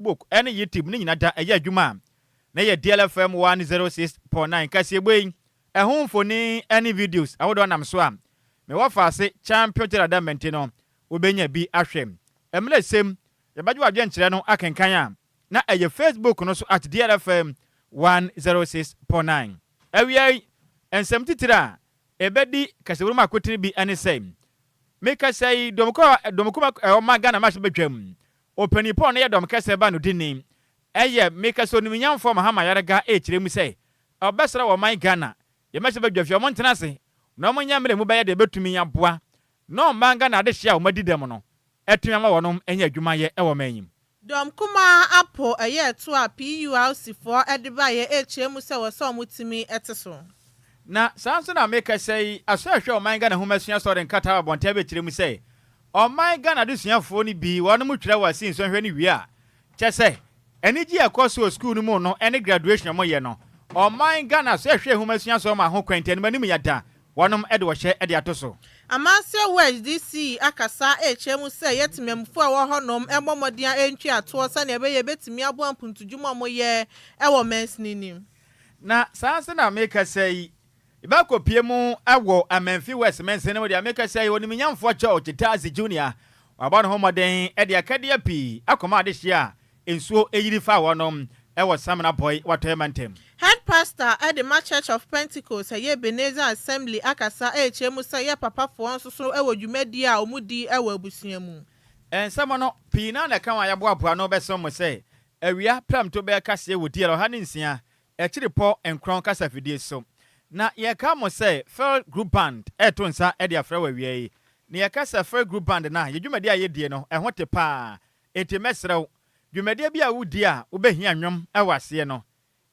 Facebook ne YouTube ne nyina da ɛyɛ adwuma a na yɛ DLFM 106.9 kaseɛbɔ yi ɛho mfoni ne videos ahodoɔ nam so a mewɔ faase Champion Gerald Amente no wobɛnya bi ahwɛ. Mmerɛ sɛm yɛbɛgye w'adwenkyerɛ no akenkan a na ɛyɛ Facebook no so at DLFM 106.9. Awia yi nsɛm titire a ɛbɛdi kaseɛbɔ mu akotene bi ne sɛ mekasa yi dɔmkoma ɛwɔ ma Ghana mahyɛ badwam Ɔpanin Paul no yɛ dɔm kɛseɛ ba no dini. Ɛyɛ meka sɛ onimnyamfoɔ Mahama Ayariga rekyerɛ mu sɛ ɔbɛsra wɔ ɔman Ghana. Yɛmɛhyɛ badwafie ɔmo ntena ase na ɔmo nyɛ mmerɛ mu bɛyɛ deɛ ɛbɛtumi aboa na ɔman Ghana adehyeɛ a ɔmo adi dɛm no atumi ama wɔnom anya adwuma yɛ wɔ ɔman yi mu. Dɔm kumaa apo ɛyɛ ɛtoɔ a PURC foɔ de baeɛ rekyerɛ mu sɛ wɔ sɛ ɔmo tumi te so. Na saa nso na mekasa yi, Asɔre a Ɛhwɛ Ɔman Ghana Nhomasua Sɔre nkrataa wɔ abɔnten abɛkyerɛ mu sɛ, ɔman Ghana adesuafoɔ no bi wɔnom twerɛ wɔ ase nsɔhwɛ no wie a, kyɛ sɛ, anigyeɛ a ɛkɔ so wɔ sukuu no mu no ne graduation a wɔyɛ no, ɔman Ghana Asɔre a Ɛhwɛ Nhomasua Sɔre ma ho kwan nti anim anim yɛ da wɔnom de ɔhyɛ de ato so. Amanseɛ West DC akasa rekyerɛ mu sɛ yɛ temammufoɔ a ɛwɔ hɔnom mmɔ mmɔden a ɛntwi atoɔ sɛdeɛ ɛbɛyɛ ɛbɛtumi aboa mpuntudwuma a wɔyɛ wɔ mansini no mu. Na saa nso na mekasa yi, yɛbɛkɔpue mu wɔ Amenfi West mansini no mu deɛ mekasa yi, Onimnyamfoɔ George Dadzie Junior, wabɔ ne ho mmɔden de akadeɛ pii akɔma adehyeɛ a nsuo yiri faa wɔnom wɔ Samina Boy Watɔeɛ mantam. Head Pastor de ma Church of Pentecost ɛyɛ Ebenezer Assembly akasa rekyerɛ mu sɛ yɛ papafoɔ nso so wɔ dwumadie a wɔdi wɔ abusua mu. Nsɛm no, pii no ara na ɛka ho a yɛaboaboa ano bɛsom mo sɛ awia prɛmto bɛyɛ kaseɛ wɔ DL 106 akyiripɔ nkorɔn kasafidie so. Na yɛka mo sɛ Phil Group Band reto nsa de afrɛ wo awia yi. Na yɛka sɛ Phil Group Band no a, yɛn dwumadie a yɛdie no, ɛho te pa ara. Enti mɛsrɛ wo, dwumadie bi a wodi a wobɛhia nnwom wɔ aseɛ no,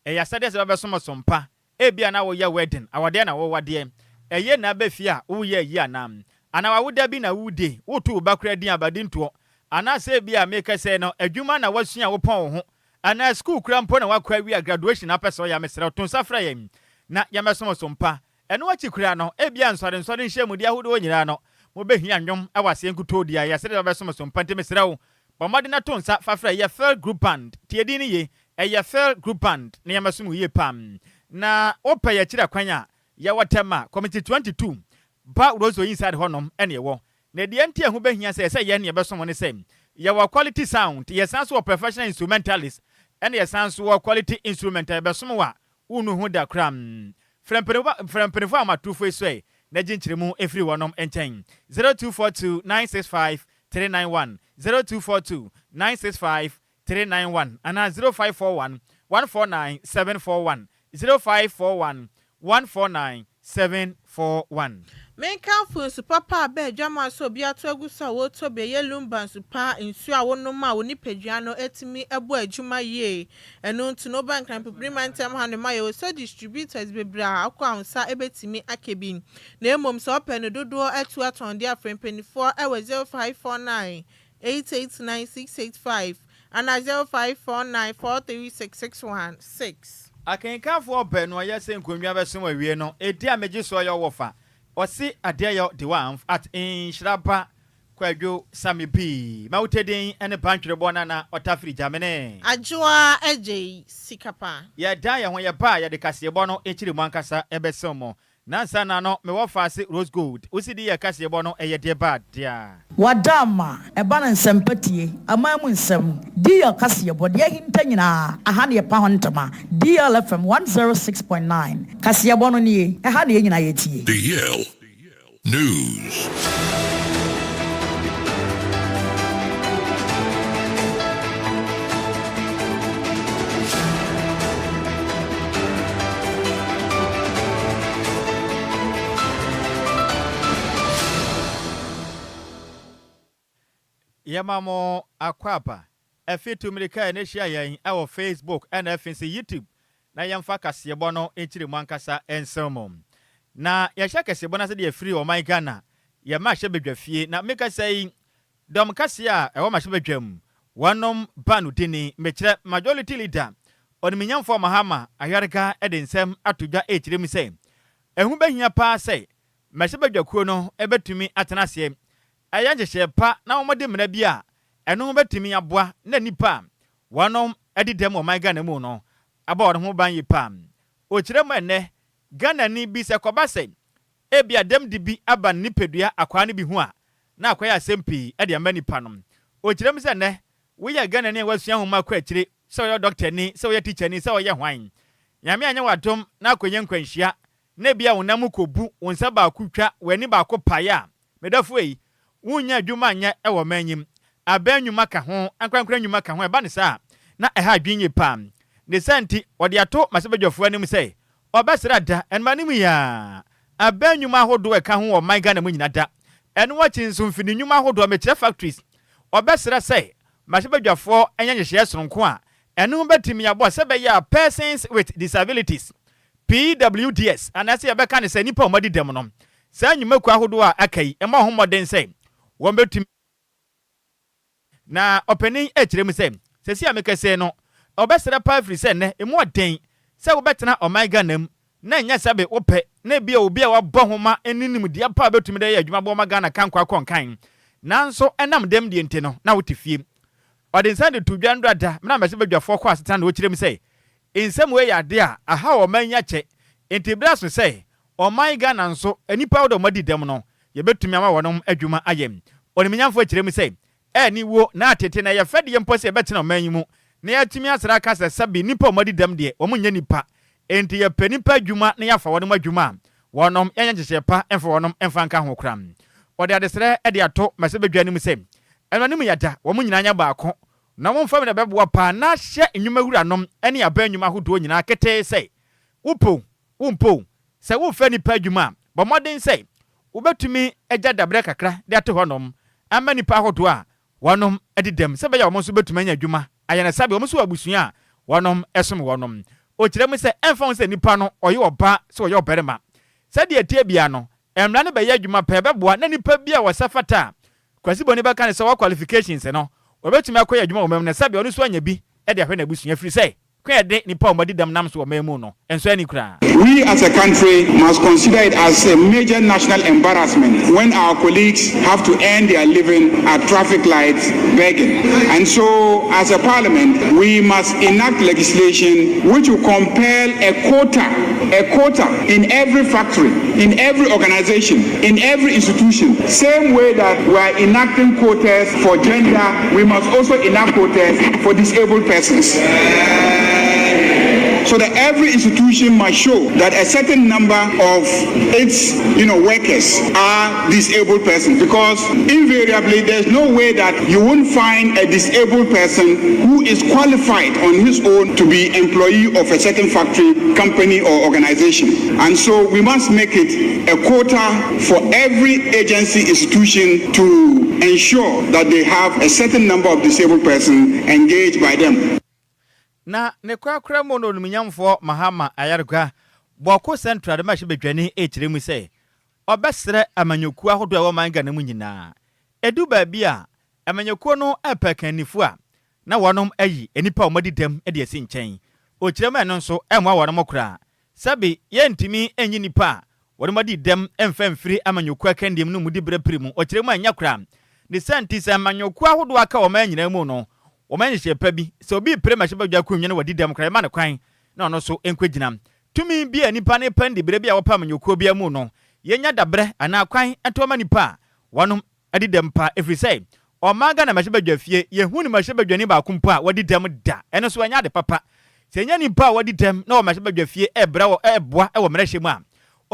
ɛyɛ asɛdeɛ sɛ wobɛsom som pa. Ebia na woyɛ wedding, awadeɛ na wowadeɛ, ɛyɛ na aba fie a woreyɛ ayi anaa? Anaa w'awoda bi na woredi, woreto wo ba koraa din abadintoɔ, anaasɛ ebia mekɛsɛɛ no, adwuma na woasua a wopɔn wo ho, Anaa sukuu koraa mpo na woakɔ awie a graduation na wopɛ sɛ ɔyɛ a, mesrɛ wo to nsa frɛ yɛn na yɛmmɛsom wo so mpa. Ɛno akyi koraa no, ebia nsɔrensɔre nhyiamudi ahodoɔ nyinaa no, mobɛhia nnwom wɔ aseɛ nkutoo deɛ a, ɛyɛ sɛdeɛ wɔbɛsom wo so mpa. Nti mesrɛ wo, bɔ mmɔden na to nsa fa frɛ yɛ Phil Group Band. Tie din no yie, ɛyɛ Phil Group Band, na yɛmmɛsom wo yie pa. Na wopɛ yɛn akyiri akwan a, yɛwɔ Tema, Committee 22, Ba Roseau Inside hɔnom na yɛwɔ. Na deɛ nti a ɛho bɛhia sɛ ɛsɛ yɛn na yɛbɛsom ne sɛ, yɛwɔ quality sound, yɛsan nso wɔ professional instrumentalist, ɛna yɛsan nso wɔ quality instrument a yɛbɛsom wo a wonnu ho da koraa. Frɛ frɛ mpanimfoɔ ahomatorofo yi so ɛ na gye nkyerɛmu firi wɔnom nkyɛn, 0242 965 391, 0242 965 391 anaa 0541 149 741, 0541 149 741. Menkamfo nsu papa a bɛ adwaman sɛ obi ato agu so a wɔretɔ bi, ɛyɛ lumba nsu pa, nsuo a wonom a wo nipadua no tumi bɔ adwuma yie. Ɛno nti no woba Nkrampipiri mantam ha nom a yɛwɔ sɛ distributors bebree a wokɔ a wo nsa bɛtumi aka bi. Na mmom sɛ wopɛ no dodoɔ atu atɔn deɛ a frɛ mpaninfoɔ wɔ 0549 889685 anaa 0549 436616. Akenkanfoɔ baanu a yɛsɛ nkonnwa bɛsom awie no, edin a megye soɔ yɛ Ɔwɔfa, Ɔse Adeɛyɔ Dewamf at Nhyira Ba Kwadwo Sami B. Mawutedin ne Bantwerebɔ Nana Ɔtafiri Gyamene. Adwoa Adjei Sikapa. Yɛdan yɛn ho yɛba a yɛde kaseɛbɔ no nkyeremu ankasa bɛsom mo. Nansa na no me wɔ faase rose gold wo sidi yɛ kaseɛ bɔ no ɛyɛ deɛ bad dea. Wada ama ɛba no nsɛmpa tie, aman mu nsɛm, DL kaseɛbɔ, deɛ ahinta nyinaa, aha na yɛpa ho ntoma, DL FM 106.9, kaseɛbɔ no nie, ɛha na yɛn nyinaa yɛtie. DL News. Yɛma mo akwaaba afi tu mmirika a ɛna hyia yɛn wɔ Facebook ɛna afei nso YouTube na yɛmfa kaseɛbɔ no nkyerɛ mu ankasa nsew mo. Na yɛhyɛ kaseɛbɔ no ase de afiri ɔman Ghana yɛ mmarahyɛbadwa fie na mekasa yi dɔm kaseɛ a ɛwɔ mmarahyɛbadwam wɔnom ba no dini mekyerɛ Majority Leader Onimunyamfoɔ Mahama Ayariga de nsɛm ato dwa rekyerɛ mu sɛ ɛho bɛhia paa sɛ mmarahyɛbadwakuo no bɛtumi atena aseɛ ayɛ nhyehyɛɛ pa na wɔde mmara bi a ɛno bɛtumi aboa na nnipa a wɔnom adi dɛm wɔ ɔman Ghana mu no abɔ wɔn ho ban yie paa. Ɔkyerɛ mu ɛnnɛ, Ghanani bi sɛ kɔba sɛ ebia dɛmdi bi aba ne nipadua akwaa no bi ho a, na akɔyɛ asɛm pii de ama nipa no. Ɔkyerɛ mu sɛ nnɛ, woyɛ Ghanani a wasua nwoma kɔ akyire, sɛ woyɛ dɔktani, sɛ woyɛ tikyani, sɛ woyɛ hwan, Nyame anyɛ wo adom na akɔnya nkwanhyia na ebia wo nan mu kɔbu, wo nsa baako twa, w'ani baako pae a, Me dɔfo ei, wonnya adwuma nyɛ wɔ ɔman yi mu. Aban nnwuma ka ho, ankorankoro nnwuma ka ho, ɛba no saa a, na ɛha adwene yie paa. Ne saa nti, wɔde ato mmarahyɛbadwafoɔ anim sɛ wɔbɛsra da ɛno anim yi ara aban nnwuma ahodoɔ a ɛka ho wɔ ɔman Ghana mu nyina da. Ɛno akyi nso, mfidi nnwuma ahodoɔ, mekyerɛ factories, wɔbɛsrɛ sɛ mmarahyɛbadwafoɔ nyɛ nhyehyɛeɛ sononko a ɛno ho bɛtumi aboa sɛ ɛbɛyɛ a persons with disabilities, PWDs, anaasɛ yɛbɛka no sɛ nnipa a wɔadi dɛm no, Saa nnwumakuo ahodoɔ a aka yi mmɔ ho mmɔden sɛ wɔbɛtumi. Na ɔpanin rekyerɛ mu sɛ, Seesei a mekasa yi no, ɔbɛsrɛ paa firi sɛ nnɛ emu ɔden sɛ wobɛtena ɔman Ghana mu na ɛnyɛ sɛbe wopɛ na ebia obi a wabɔ nhoma ne nimdeɛ pa a obɛtumi de ayɛ adwuma aboa ma Ghana ka nkɔ akɔ nkan nanso ɛnam dɛm deɛ nti no na wote fie. Ɔde nsa de too dwa nnora da mmerɛ a mmarahyɛbadwafoɔ kɔɔ asetena na ɔkyerɛ mu sɛ nsɛm wei yɛ adeɛ a ahaw ɔman yi akyɛ enti berɛ aso sɛ Ɔman Ghana nso, nnipa a wɔadi dɛm no, yɛbɛtumi ama wɔnom adwuma ayɛ. Onimunyamfoɔ kyerɛ mu sɛ, Aniwuo na atete na ɛyɛ fɛ deɛ mpo sɛ yɛbɛtena ɔman yi mu na yɛatumi asra aka sɛ sɛbe nnipa a wɔadi dɛm deɛ, wɔn nyɛ nnipa. Enti yɛpɛ nnipa adwuma na yɛafa wɔnom adwuma a, wɔnom yɛnyɛ nhyehyɛɛ pa mfa wɔnom mfa nka ho koraa. Wɔde adesrɛ de ato mmarahyɛbadwa no mu sɛ, ɛno anim yɛda wɔn nyinaa nyɛ baako na wɔmfa mu na ɛbɛboa paa na ahyɛ nnwuma wuranom ne aban nnwuma ahodoɔ nyinaa ketee sɛ wopɛ o, Wo mpo, sɛ worefrɛ nnipa adwuma a, bɔ mmɔden sɛ wobɛtumi agya daberɛ kakra de ato hɔnom ama nnipa ahodoɔ a wɔnom adi dɛm sɛ ɛbɛyɛ a wɔn nso bɛtumi anya adwuma ayɛ na sɛbe wɔn nso wɔ abusua a wɔnom som wɔnom. Ɔkyerɛ mu sɛ ɛmfa ho sɛ nipa no ɔyɛ ɔbaa sɛ ɔyɛ ɔbarima, sɛdeɛ ɛteɛ biara no, mmara no bɛyɛ adwuma pɛ ɛbɛboa na nipa bi a ɔsɛ fata a Kwasi Boni bɛka no sɛ ɔwɔ qualifications no, ɔbɛtumi akɔyɛ adwuma wɔ ɔman mu na sɛbe ɔno nso anya bi de ahwɛ n'abusua ɛfiri sɛ Kwan a yɛde nnipa a wɔadi dɛm nam so wɔ ɔman mu no nsɔ ani koraa. We as a country must consider it as a major national embarrassment when our colleagues have to earn their living at traffic lights begging. And so as a parliament, we must enact legislation which will compel a quota, a quota in every factory, in every organization, in every institution. Same way that we are enacting quotas for gender, we must also enact quotas for disabled persons. So that every institution must show that a certain number of its you know, workers are disabled persons, because invariably there's no way that you won't find a disabled person who is qualified on his own to be employee of a certain factory, company or organization. And so we must make it a quota for every agency institution to ensure that they have a certain number of disabled persons engaged by them. Na ne korakora mu no Onimnyamfoɔ Mahama Ayarga Bawku Central mmarahyɛbadwani rekyerɛ mu sɛ ɔbɛsrɛ amanyɔkuo ahodoɔ a ɛwɔ ɔman Ghana mu nyinaa ɛdu baabi a amanyɔkuo no repɛ akannifo a na wɔnom ayi nnipa a wɔadi dɛm de asi nkyɛn. Ɔkyerɛ mu a ɛno nso ɛmmoa wɔnom koraa. Sɛbe yɛntumi nyi nnipa a wɔnom adi dɛm mfa mfiri amanyɔkuo akannie mu no mu diberɛ pere mu. Ɔkyerɛ mu a ɛnyɛ koraa. Ne saa nti sɛ amanyɔkuo ahodoɔ aka wɔ ɔman nyinaa mu no wɔma nhyehyɛɛ pa bi sɛ obi repere mmarahyɛbadwa akonnwa na wadi dɛm koraa yɛma no kwan na ɔno nso nkɔgyina. Tumi bi a nnipa no repɛ no diberɛ bi a wɔpɛ amanyɔkuo biara mu no yɛnya daberɛ anaa kwan to ama nnipa a wɔnom adi dɛm pa ɛfiri sɛ ɔman Ghana mmarahyɛbadwa fie yɛnhu no mmarahyɛbadwani baako mpo a wadi dɛm da, ɛno nso ɛnyɛ ade papa. Sɛ yɛnya nnipa a wɔadi dɛm na wɔ mmarahyɛbadwa fie ɛrebrɛ wɔ ɛreboa wɔ mmarahyɛ mu a,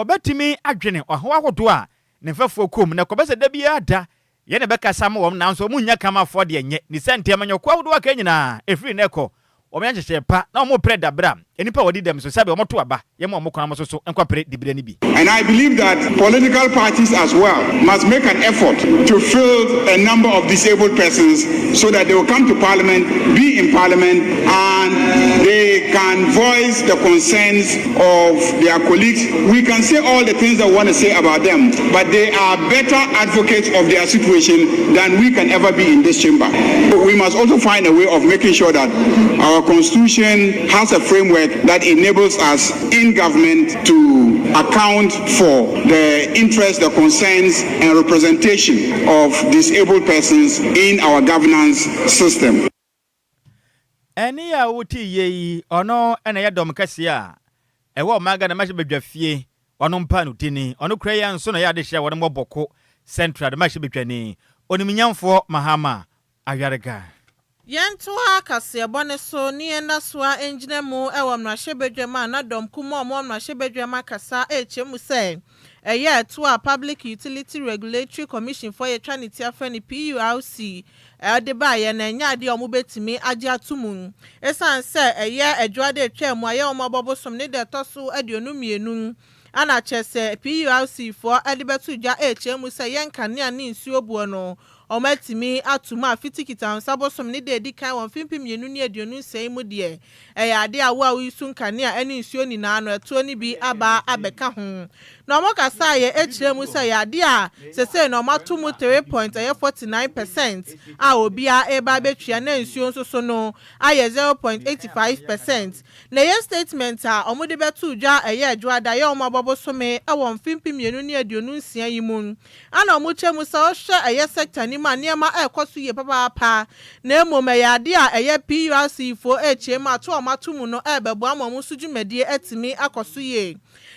wɔbɛtumi adwene ɔhaw ahodoɔ a ne mfɛfoɔ kɔ mu na ɛkɔba sɛ da biara da Yɛn na ɛbɛkasa ama wɔn, nanso wɔn nnya kamafoɔ deɛ nyɛ. Ne saa nti, amanyɔkuo ahodoɔ aka nyinaa, ɛfiri nnɛ rekɔ, wɔyɛ nhyehyɛɛ pa na wɔrepere daberɛ a nnipa a wɔdi dɛm so sɛdeɛ wɔto aba, yɛma wɔn kwan wɔn nso so nkɔpere diberɛ no bi. And I believe that political parties as well must make an effort to field a number of disabled persons so that they will come to parliament, be in parliament and they can voice the concerns of their colleagues. We can say all the things that we want to say about them, but they are better advocates of their situation than we can ever be in this chamber. We must also find a way of making sure that our constitution has a framework that enables us in government to account for the interests, the concerns, and representation of disabled persons in our governance system. Ɛnne a wote yie yi, ɔno na ɛyɛ dɔm kɛseɛ a ɛwɔ ɔman Ghana mmarahyɛbadwafie, ɔno mpa no dini. Ɔno kura yi ara nso na ɛyɛ adehyeɛ a wɔde bɔ Bawku Central mmarahyɛbadwani, Onimnyamfoɔ Mahama Ayariga. Yɛntoa kaseɛbɔ no so ne yɛnna so ara ngyina mu wɔ mmarahyɛbadwam a na dɔm kumaa a wɔwɔ mmarahyɛbadwam akasa rekyerɛ mu sɛ ɛyɛ ɛtoɔ a Public Utility Regulatory Commission foɔ yɛtwa ne ti afrɛ no PURC de baeɛ no ɛnyɛ adeɛ a wɔbɛtumi agye ato mu ɛsiane sɛ ɛyɛ Adwuada a ɛtwaa mu a ɛyɛ wɔn abɔ bosom ne da ɛtɔ so 22 ana kyerɛ sɛ PURC foɔ de bɛto dwa rekyerɛ mu sɛ yɛn nkanea ne nsuo boɔ no wɔatumi ato mu a fiti Kitawonsa bosom ne da edi kan wɔ mfe 2026 mu deɛ, ɛyɛ ade a wo a woyi so nkanea ne nsuo nyinaa no ɛtoɔ no bi aba abɛka ho. Na wɔkasaeɛ kyerɛɛ mu sɛ ɛyɛ ade a sesei no wɔato mu three point ɛyɛ 49% a obiara reba abɛtua na nsuo nso so no ayɛ 0.85%. Na ɛyɛ statement a wɔde bɛtoo dwa ɛyɛ Adwoada yɛ wɔn abɔ bosome wɔ mfe 2026 yi mu. Ana wɔkyerɛ mu sɛ ɔhwɛ ɛyɛ sector no mu a nneɛma ɛrekɔ so yie papaapa na mmom ɛyɛ ade a ɛyɛ PURC foɔ ɛrekyerɛ mu ato a wɔato mu no ɛrebɛboa ma wɔn nso dwumadie atumi akɔ so yie.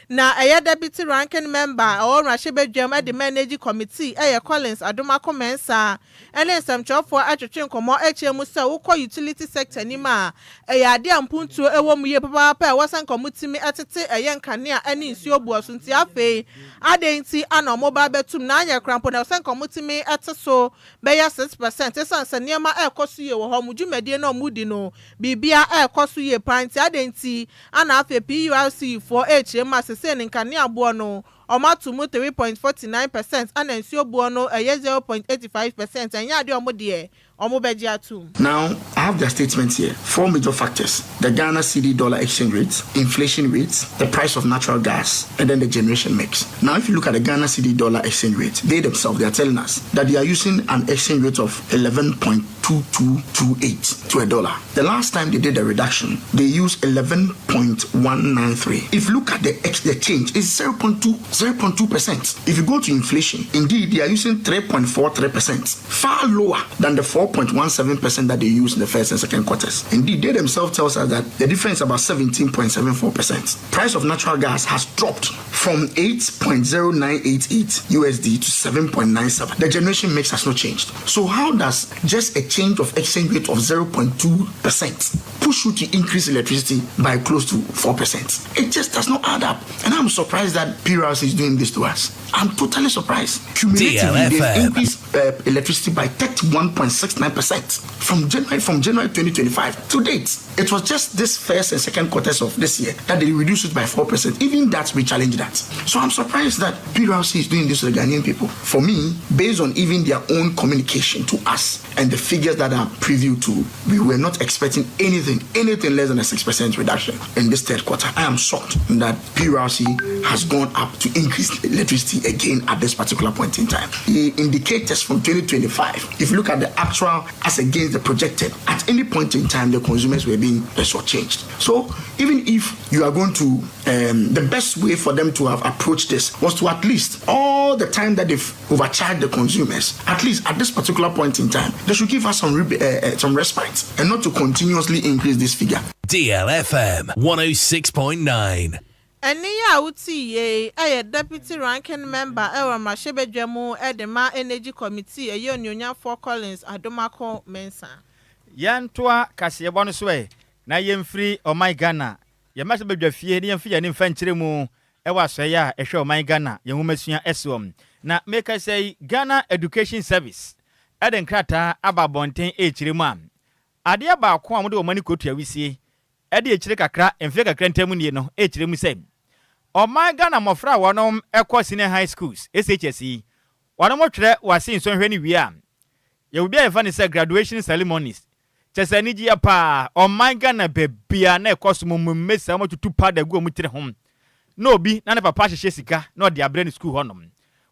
Na ɛyɛ deputy ranking member a ɔwɔ mmarahyɛbadwam de ma Energy Committee ɛyɛ Collins Adomako Mensah ɛne nsɛmtwerɛfoɔ atwetwe nkɔmmɔ ɛkyerɛ mu sɛ wokɔ utility sector nim a ɛyɛ ade a mpuntuo ɛwɔ mu yie papaapa a ɛwɔ sɛ nka wɔtumi ɛtete ɛyɛ nkanea ne nsuo boɔ so nti afei adɛn nti ana ɔmo ba bɛtum na anyɛ koraa mpo na ɛwɔ sɛ nka wɔtumi ɛte so bɛyɛ 6% ɛsiane sɛ nneɛma ɛrekɔ so yie wɔ hɔ mo dwumadie no a ɔmo di no biribia ɛrekɔ so yie paa nti adɛn nti ana afei PURC foɔ ɛrekyerɛ mu a sesei ne nkanea boɔ no ɔmo ato mu 3.49% ana nsuo boɔ no ɛyɛ 0.85% ɛnyɛ adeɛ ɔmo deɛ ɔmo bɛgye atum. Now, I have their statement here. Four major factors: the Ghana cedi dollar exchange rate, inflation rate, the price of natural gas, and then the generation mix. Now, if you look at the Ghana cedi dollar exchange rate, they themselves, they are telling us that they are using an exchange rate of 11.2228 to a dollar. The last time they did the reduction, they used 11.193. If you look at the change, it's 0.2, 0.2%. If you go to inflation, indeed, they are using 3.43%, far lower than the 4.17% that they used in the first and second quarters. Indeed, they themselves tells us that the difference is about 17.74%. Price of natural gas has dropped from 8.0988 USD to 7.97. The generation mix has not changed. So how does just a change of exchange rate of 0.2% push you to increase electricity by close to 4%? It just does not add up. And I'm surprised that PURC is doing this to us. I'm totally surprised. Cumulatively, they've DLFM. Increased electricity by 31.69% from January 2025 to date. It was just this first and second quarters of this year that they reduced it by 4%. Even that, we challenged that. So I'm surprised that PURC is doing this to the Ghanaian people. For me, based on even their own communication to us and the figures that are preview to, we were not expecting anything less than a 6% reduction in this third quarter. I am shocked that PURC has gone up to increase electricity again at this particular point in time. The indicators from 2025, if you look at the actual as against the projected, at any point in time, the consumers were being shortchanged. So even if you are going to, the best way for them to have approached this was to at least all the time that they've overcharged the consumers, at least at this particular point in time, they should give us some respite and not to continuously increase this figure. DLFM 106.9. Ɛne yi a wote yie ɛyɛ deputy ranking member ɛwɔ mmarahyɛbadwa mu ɛde ma Energy Committee ɛyɛ Onuonyamfoɔ Collins Adomako Mensah. Yɛntoa kaseɛbɔ no so ɛ na yɛmfiri ɔman Ghana yɛmmarahyɛ badwa fie ne yɛmfiri yɛne mfa nkyerɛ mu ɛwɔ asɔeɛ a ɛhwɛ ɔman Ghana yɛn nwomasua ɛsoɔ na meka sɛ yi Ghana Education Service ɛde nkrataa aba abɔnten ɛrekyerɛ mu a adeɛ baako a wɔde wɔn ani kɔtua wisie ɛde akyire kakra mfeɛ kakra ntam nie no ɛrekyerɛ mu sɛ ɔman Ghana mmɔfra a wɔnom ɛkɔ senior high schools SHS yi wɔnom twerɛ wɔase nsɔhwɛ no wie a yɛwɔ bi a yɛfa ne sɛ graduation ceremonies kyɛ sɛ anigyeɛ paa ɔman Ghana baabia na ɛkɔ so mu mmesa wɔtutu powder gu wɔn tiri ho na obi na ne papa ahyehyɛ sika na ɔde abrɛ ne sukuu hɔnom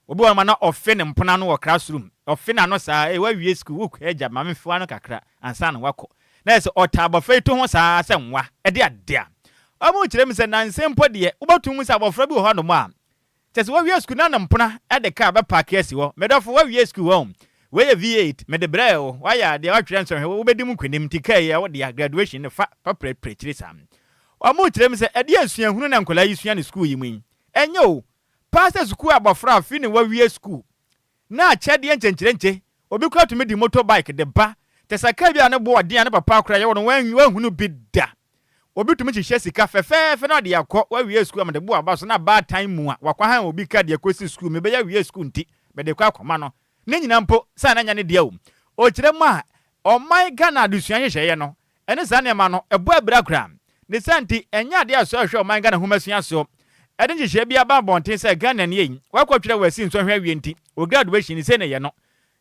obi wɔ ma na ɔfe ne mpona no wɔ classroom ɔfe n'ano saa ee wawie sukuu wokɔ agya maame fewa no kakra ansa na wakɔ na yɛ sɛ ɔta abɔfra yi to ho saa sɛ nwa ɛde ade a ɔmo kyerɛ mu sɛ nansa mpo deɛ wobɛtum sɛ abɔfra bi wɔ hɔnom a kyɛ sɛ wawie sukuu na ne mpona ɛde kaa bɛpark asi hɔ mɛdɔfo wawie sukuu hɔ. Wei yɛ V8, mede brɛɛ wo, woayɛ adeɛ, woatwerɛ nsɔhwɛ, wobɛdi mu nkonim, nti kaa yi ɛyɛ wo dea, graduation no fa, fa prɛprɛ akyire saa. Wɔkyerɛ mu sɛ, ɛdeɛn suahunu na nkwadaa yi sua no sukuu yi mu yi? Ɛnyɛ o, paa sɛ sukuu abɔfra a afe ne wawie sukuu, na akyɛdeɛ nkyɛnkyerɛnkyɛ, obi koraa tumi de motor bike de ba, kyɛ sɛ kaa bi a ne bo ɔden a ne papa koraa yɛwɔ no wanhunu bi da. Obi tumi hyehyɛ sika fɛfɛɛfɛ na ɔde akɔ, wawie sukuu a mede bo aba so na baatan mua, wakɔhan obi kaa de akɔsi sukuu, mebɛyɛ awie sukuu nti mede kɔ akɔma no. Ne nyinaa mpo sɛ na ɛnyɛ ne dea o. Ɔkyerɛ mu a, ɔman Ghana adesua nhyehyɛeɛ no, ɛne saa nneɛma no, ɛbɔ abira koraa. Ne saa nti, ɛnyɛ adeɛ a ɛsɔ ɛhwɛ ɔman Ghana nhomasua soɔ. Ɛde nhyehyɛeɛ bi aba abɔnten sɛ Ghanani ei, woakɔtwerɛ w'asi nsɔhwɛ awie nti, wo graduation sei na ɛyɛ no.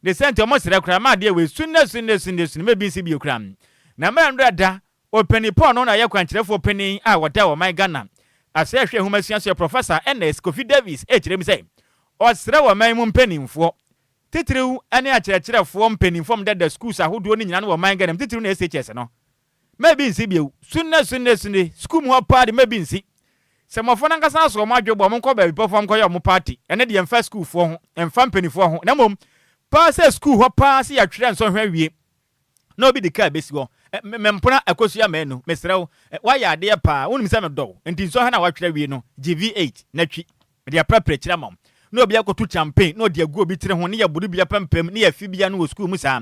Ne saa nti, wɔsrɛ koraa ma adeɛ wei sunne sunne sunne sunne ma ebi nsi bio koraa. Na mmerɛ nnora da, Ɔpanin Paul no na ɔyɛ kwankyerɛfoɔ panin a ɔda ɔman Ghana ase ɛhwɛ nhomasua so yɛ Professor Ernest Kofi Davies rekyerɛ mu sɛ ɔsrɛ ɔman mu mpaninfoɔ titiriw ne akyerɛkyerɛfoɔ mpaninfoɔ a wɔdeda schools ahodoɔ no nyinaa no wɔ ɔman Ghana mu titiriw ne SHS no ma ebi nsi bio. Sunne sunne sunne sukuu mu hɔ paa de ma ebi nsi. Sɛ mmɔfra no ankasa aso wɔn adwe bɔ wɔn nkɔ baabi pɔfoɔ nkɔyɛ wɔn party ɛno deɛ ɛmfa sukuufoɔ ho ɛmfa mpaninfoɔ ho na mmom paa sɛ sukuu hɔ paa sɛ yɛatwerɛ nsɔhwɛ awie na obi de kaa bɛsi hɔ. Me me mpena Akosua Manu, mesrɛ wo, woayɛ adeɛ paa, wonim sɛ medɔ wo, nti nsɔhwɛ no a woatwerɛ awie no, gye V8 na twi. Mede aprapra akyiri ama wo. Na obi akɔto champagne na ɔde agu obi tiri ho ne yɛboro bi apampam ne yɛafi bi ano wɔ sukuu mu saa.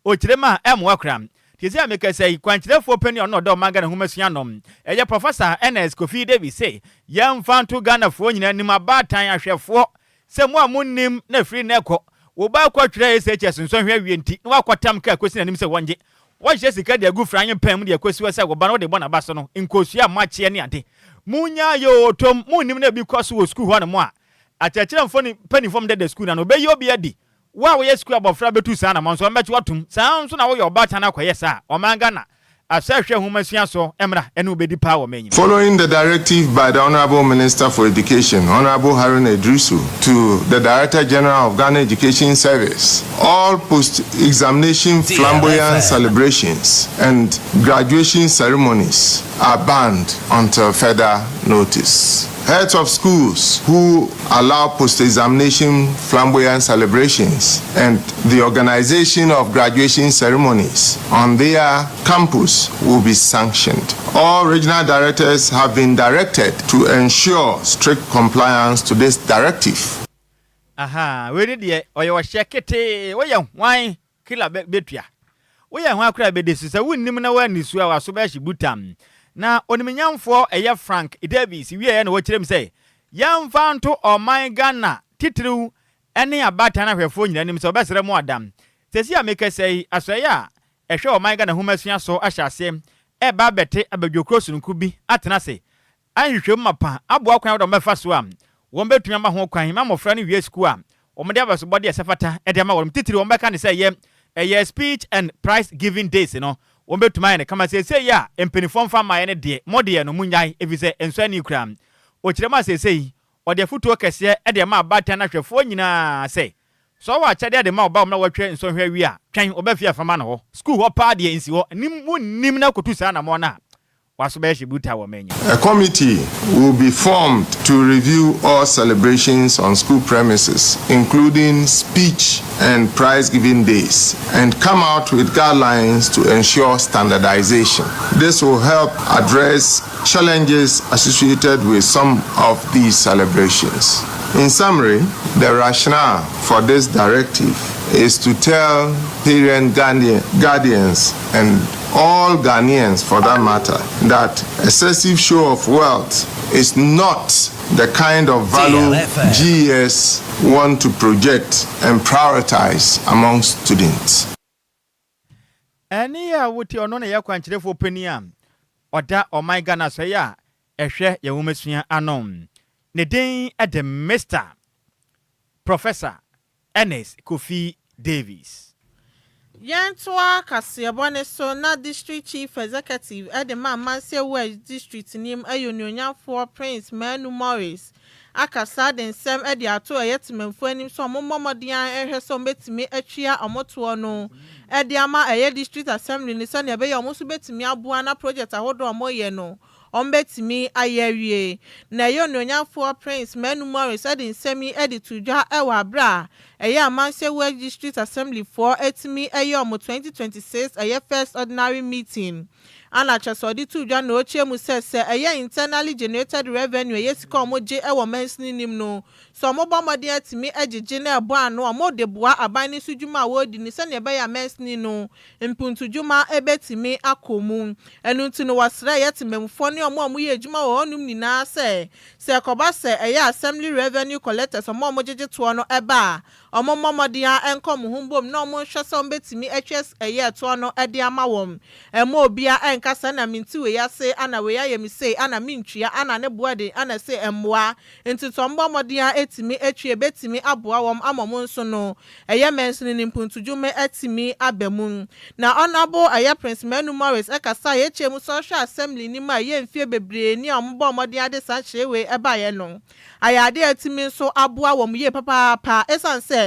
Ɔkyerɛ mu a, ɛmmoa koraa. Seesei a mekasa yi, kwankyerɛfoɔ panin a ɔno na ɔda ɔman Ghana nhomasua ano, ɛyɛ Professor Ernest Kofi Davies se, yɛmfa nto Ghanafoɔ nyinaa anim, abaatan, ahwɛfoɔ, Sɛ mo a monnim na ɛfiri nnɛ rekɔ, wo ba rekɔtwerɛ SHS nsɔhwɛ awie nti na woakɔtam kaa kɔsi n'anim sɛ wɔngye. Woahyɛ sika de agu franye pan mu de akɔsi hɔ sɛ wo ba no wode bɔ n'aba so no, nkosua a moakyeɛ ne ade. Monnyae oo, tom, monnim na ebi kɔ so wɔ sukuu hɔnom a, akyerɛkyerɛmfoɔ ne mpanimfoɔ a wɔdeda sukuu no ano, wɔbɛyi obi adi. Wo a woyɛ sukuu abɔfra bɛtu saa anamɔn nso, wɔbɛkye wo atom. Saa ara nso na woyɛ ɔbaatan na akɔyɛ saa a, ɔman Ghana Asɛ hwɛ nhomasua so mmra ɛne wo bɛdi paa wɔ m'enyim. Following the directive by the Honourable Minister for Education, Honourable Haruna Iddrisu, to the Director General of Ghana Education Service, all post-examination flamboyant celebrations and graduation ceremonies are banned until further notice. Heads of schools who allow post-examination flamboyant celebrations and the organization of graduation ceremonies on their campus will be sanctioned. All regional directors have been directed to ensure strict compliance to this directive. Ahaa wei ne deɛ ɔyɛ ɔhyɛ ketee woyɛ hwan Killer bɛ bɛtua. Woyɛ hwan koraa bɛdi so. Sɛ wonnim na woanni so a w'aso bɛhye butam. Na onimnyamfoɔ ɛyɛ Frank Davies wieɛ na ɔkyerɛ mu sɛ yɛmfa nto ɔman Ghana titiriw ne abaatan ahwɛfoɔ nyinaa anim sɛ ɔbɛsrɛ mo adam. Seesei a mekasa yi, asoɛeɛ a ɛhwɛ ɔman Ghana nhomasua so ahyɛ aseɛ reba abɛte abadwokuro sononko bi atena ase Ayɛ nhwehwɛmu mapa aboa kwan a wɔbɛfa so a wɔbɛtumi ama ho kwan ma mmɔfra no wie sukuu a wɔde abasobɔde a ɛsɛ fata de ama wɔn, titiriw wɔbɛka no sɛ ɛyɛ ɛyɛ speech and prize giving days no, wɔbɛtumi ayɛ no kama. Seesei a mpanimfoɔ mfa mmaeɛ no deɛ, mo deɛ no monnyae efisɛ ɛnsɔ ani koraa. Ɔkyerɛ mu a seesei ɔde afotuo kɛseɛ de ama abaatan no ahwɛfoɔ nyinaa sɛ, sɛ ɔwɔ akyɛdeɛ de ma wo ba ma watwa nsɔhwɛ awie a, twɛn ɔba fie a fa ma no hɔ. Sukuu hɔ paa deɛ nsi hɔ, nim wonnim na kɔtu saa anammɔn no a, A committee will be formed to review all celebrations on school premises, including speech and prize-giving days, and come out with guidelines to ensure standardization. This will help address challenges associated with some of these celebrations. In summary, the rationale for this directive is to tell parent guardians and all Ghanaians for that matter that excessive show of wealth is not the kind of value GES want to project and prioritize among students. Ɛnne a wote ɔno na ɛyɛ kwankyerɛfoɔ panin a ɔda ɔman Ghana asɔeɛ a ɛhwɛ yɛn nwomasua ano. Ne din de Mister Professor Ernest Kofi Davies. Yɛntoa kaseɛbɔ no so na District Chief Executive de ma Amansie West District nim yɛ Onuonyamfoɔ Prince Manu Morris akasa de nsɛm de ato ɛyɛ temanfoɔ anim sɛ wɔmmɔ mmɔden ara nhwɛ sɛ wɔbɛtumi atua wɔn toɔ no de ama ɛyɛ District Assembly no sɛdeɛ ɛbɛyɛ a wɔn nso bɛtumi aboa na project ahodoɔ a wɔyɛ no. Wɔbɛtumi ayɛ awie. Na ɛyɛ Onuonyamfoɔ Prince Manu Morris de nsɛm yi de too dwa wɔ aberɛ a ɛyɛ Amansie West District Assembly foɔ atumi ɛyɛ wɔn 2026 ɛyɛ first ordinary meeting. Ana kyerɛ sɛ ɔde too dwa na ɔkyerɛ mu sɛ sɛ ɛyɛ internally generated revenue, ɛyɛ sika a wɔgye wɔ mansini nim no, sɛ wɔbɔ mmɔden atumi agyegye na ɛbɔ ano a, wɔde boa aban no so dwuma a wɔredi no sɛnea ɛbɛyɛ a mansini no mpuntudwuma bɛtumi akɔ mu. Ɛno nti no, wɔsrɛ ɛyɛ temamufoɔ ne wɔn a wɔyɛ adwuma wɔ hɔnom nyinaa sɛ sɛ ɛkɔba sɛ ɛyɛ assembly revenue collectors, wɔn a wɔgyegye toɔ no, ɛba a, wɔmmɔ mmɔden a ɛnkɔ wɔn ho mbom na wɔnhwɛ sɛ wɔbɛtumi atwa ɛyɛ ɛtoɔ no de ama wɔn. Ɛmma obiara ɛnka sɛ na mente wei ase, ana wei ayɛ me sei, ana mentua, ana ne boɔ den, ana se mmoa. Nti sɛ wɔmmɔ mmɔden a ɛtumi atwi, ɛbɛtumi aboa wɔn ama wɔn nso no ɛyɛ mansini ne mpuntudwuma atumi aba mu. Na Honourable ɛyɛ Prince Manu Morris ɛkasa a yɛkyɛ mu sɛ ɔhwɛ assembly nim a ɛyɛ mfie bebree ni a wɔbɔ mmɔden ade saa nhyerɛ wei ɛbaeɛ no, ayɛ adeɛ a atumi nso aboa wɔn yie papaapa, ɛsiane sɛ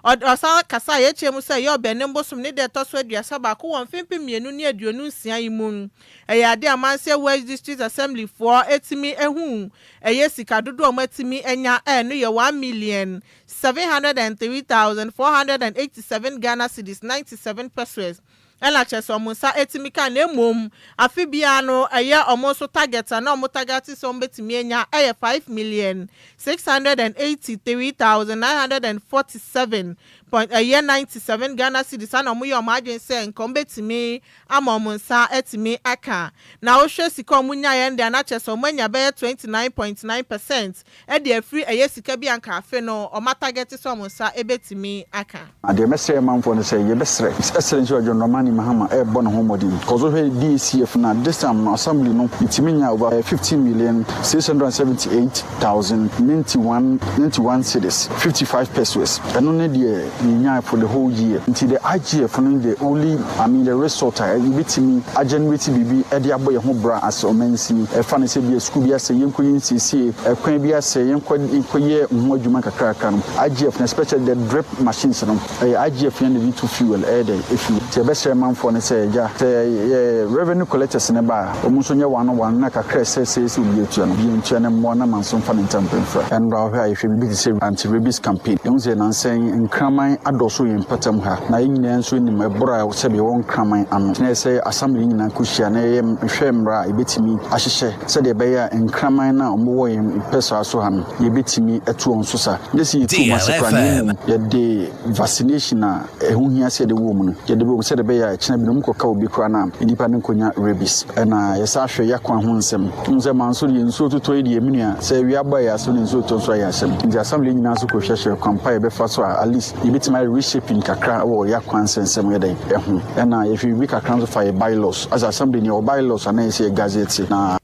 ɔsan kasa a yɛkyɛ mu sɛ ɛyɛ Ɔbɛnem bosom ne deɛ ɛtɔ so 31 wɔ mfe 2026 yi mu, ɛyɛ adeɛ a Amansie West District Assembly foɔ etumi ehu ɛyɛ sika dodoɔ a wɔatumi anya. Ɛno yɛ 1,703,487 Ghana cedis 97 pesewas ɛna kyerɛ sɛ ɔmo nsa etumi ka. Na emom afe biara no, ɛyɛ ɔmo nso target a na ɔmo target sɛ ɔmo betumi anya ɛyɛ 5,683,947 point ɛyɛ 97 Ghana cedis, ana ɔmo yɛ ɔmo adwene sɛ nka ɔmo betumi ama ɔmo nsa etumi aka. Na wohwɛ sika ɔmo nya yɛn deɛ, anakyɛ sɛ ɔmo anya bɛyɛ 29.9% ɛde afiri ɛyɛ sika bi anka afe no ɔmo atarget sɛ ɔmo nsa ebetumi aka. Adeɛ mɛsrɛ manfoɔ no sɛ yɛbɛsrɛ ɛsrɛ nso John Dramani Mahama ɛrebɔ ne ho mmɔden, cause wohwɛ DACF no a, this time no assembly no yɛtumi nya over 15,678,091 91 cedis 55 pesewas. Ɛno ne deɛ yɛnya for the whole year. Nti the IGF no, the only, I mean, the result a yɛbɛtumi agenerate biribi ɛde abɔ yɛn ho bra as ɔmansini, ɛfa no sɛ bia sukuu bi asɛ yɛnkɔ yɛ nsiesie, ɛkwan bi asɛ yɛnkɔ yɛ ho adwuma kakrakra no, IGF no, especially the drip machines no, ɛyɛ IGF yɛn de to fuel ɛyɛ dɛ efi. Nti yɛbɛsrɛ manfoɔ no sɛ gya sɛ yɛ revenue collectors ne ba a, wɔn nso nyɛ one one na kakra ɛsɛ sɛ sɛ obi atua no, obi ntua ne mmoa na manso mfa ne ntam mpemfra. Ɛnora ɔhwɛ a, yɛhwɛ biribi te sɛ anti rabies campaign. Ɛhu sɛ nansɛn nkraman adɔso yɛn mpatam ha, na yɛn nyinaa nso nim ɛborɔ a sɛbi ɛwɔ nkraman ano na ɛsɛ assembly nyinaa kɔhyia na yɛyɛ hwɛ mmerɛ a yɛbɛtumi ahyehyɛ sɛdeɛ ɛbɛyɛ a nkraman no a wɔwɔ yɛn pɛsaa so ha no, yɛbɛtumi atu wɔn so sa. Nyɛ sɛ yɛtu wɔn ase koraa, na mmom yɛde vaccination a ɛho hia sɛ yɛde wɔ mu no yɛde bɔ mu sɛdeɛ ɛbɛyɛ a ɛkyena bi no kɔka obi koraa no a, nnipa no nkɔnya rabies. Ɛna yɛsa ahwɛ yɛakwan ho nsɛm hu sɛ manso deɛ nsuo totɔ yi deɛ, menua, sɛ awia bɔ yɛ asɛm na nsuo tɔ nso ayɛ asɛm. Nti assembly nyinaa nso kɔhwɛhwɛ kwan pa yɛbɛfa so a at least yɛbɛtumi ayɛ reshaping kakra wɔ yɛakwan nsɛnsɛm yɛdɛn ɛho. Ɛna yɛhwɛ biribi kakra nso fa yɛ bylaws as assembly ne yɛwɔ bylaws anaa yɛsɛ yɛ gazette na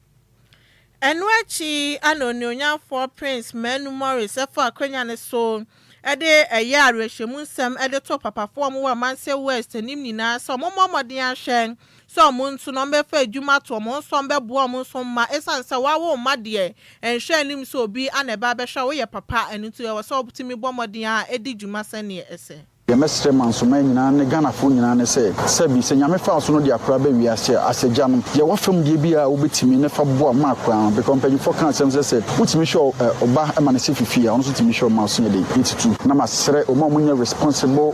Ɛno akyi ana Onuonyamfoɔ Prince Manu Morris ɛfa akonnwa ne so ɛde ɛyɛ awerɛhyɛmu nsɛm ɛde to papafoɔ a wɔwɔ Amansie West anim nyinaa sɛ wɔmmɔ mmɔden ahwɛ sɛ ɔmo nso na ɔmbɛfa adwuma to ɔmo nso ɔmbɛboa ɔmo nso mma, ɛsiane sɛ wawo mma deɛ, ɛnhwɛ anim sɛ obi ana ɛba abɛhwɛ a woyɛ papa. Ɛno nti ɛwɔ sɛ wotumi bɔ mmɔden a ɛdi dwuma sɛneɛ ɛsɛ. Yɛmɛsrɛ mansoma nyinaa ne Ghanafoɔ nyinaa ne sɛ sɛbi sɛ Nyame fa so no de akora bɛ wiase a, asɛgya no yɛwɔ fam deɛ bi a wobɛtumi ne fa boa ma akora no, because mpanyinfoɔ ka asɛm sɛ sɛ wotumi hwɛ ɔba ma ne se fifi a, ɔno nso tumi hwɛ ɔma so yɛ de ɛtutu. Na masrɛ ɔma a ɔmonyɛ responsible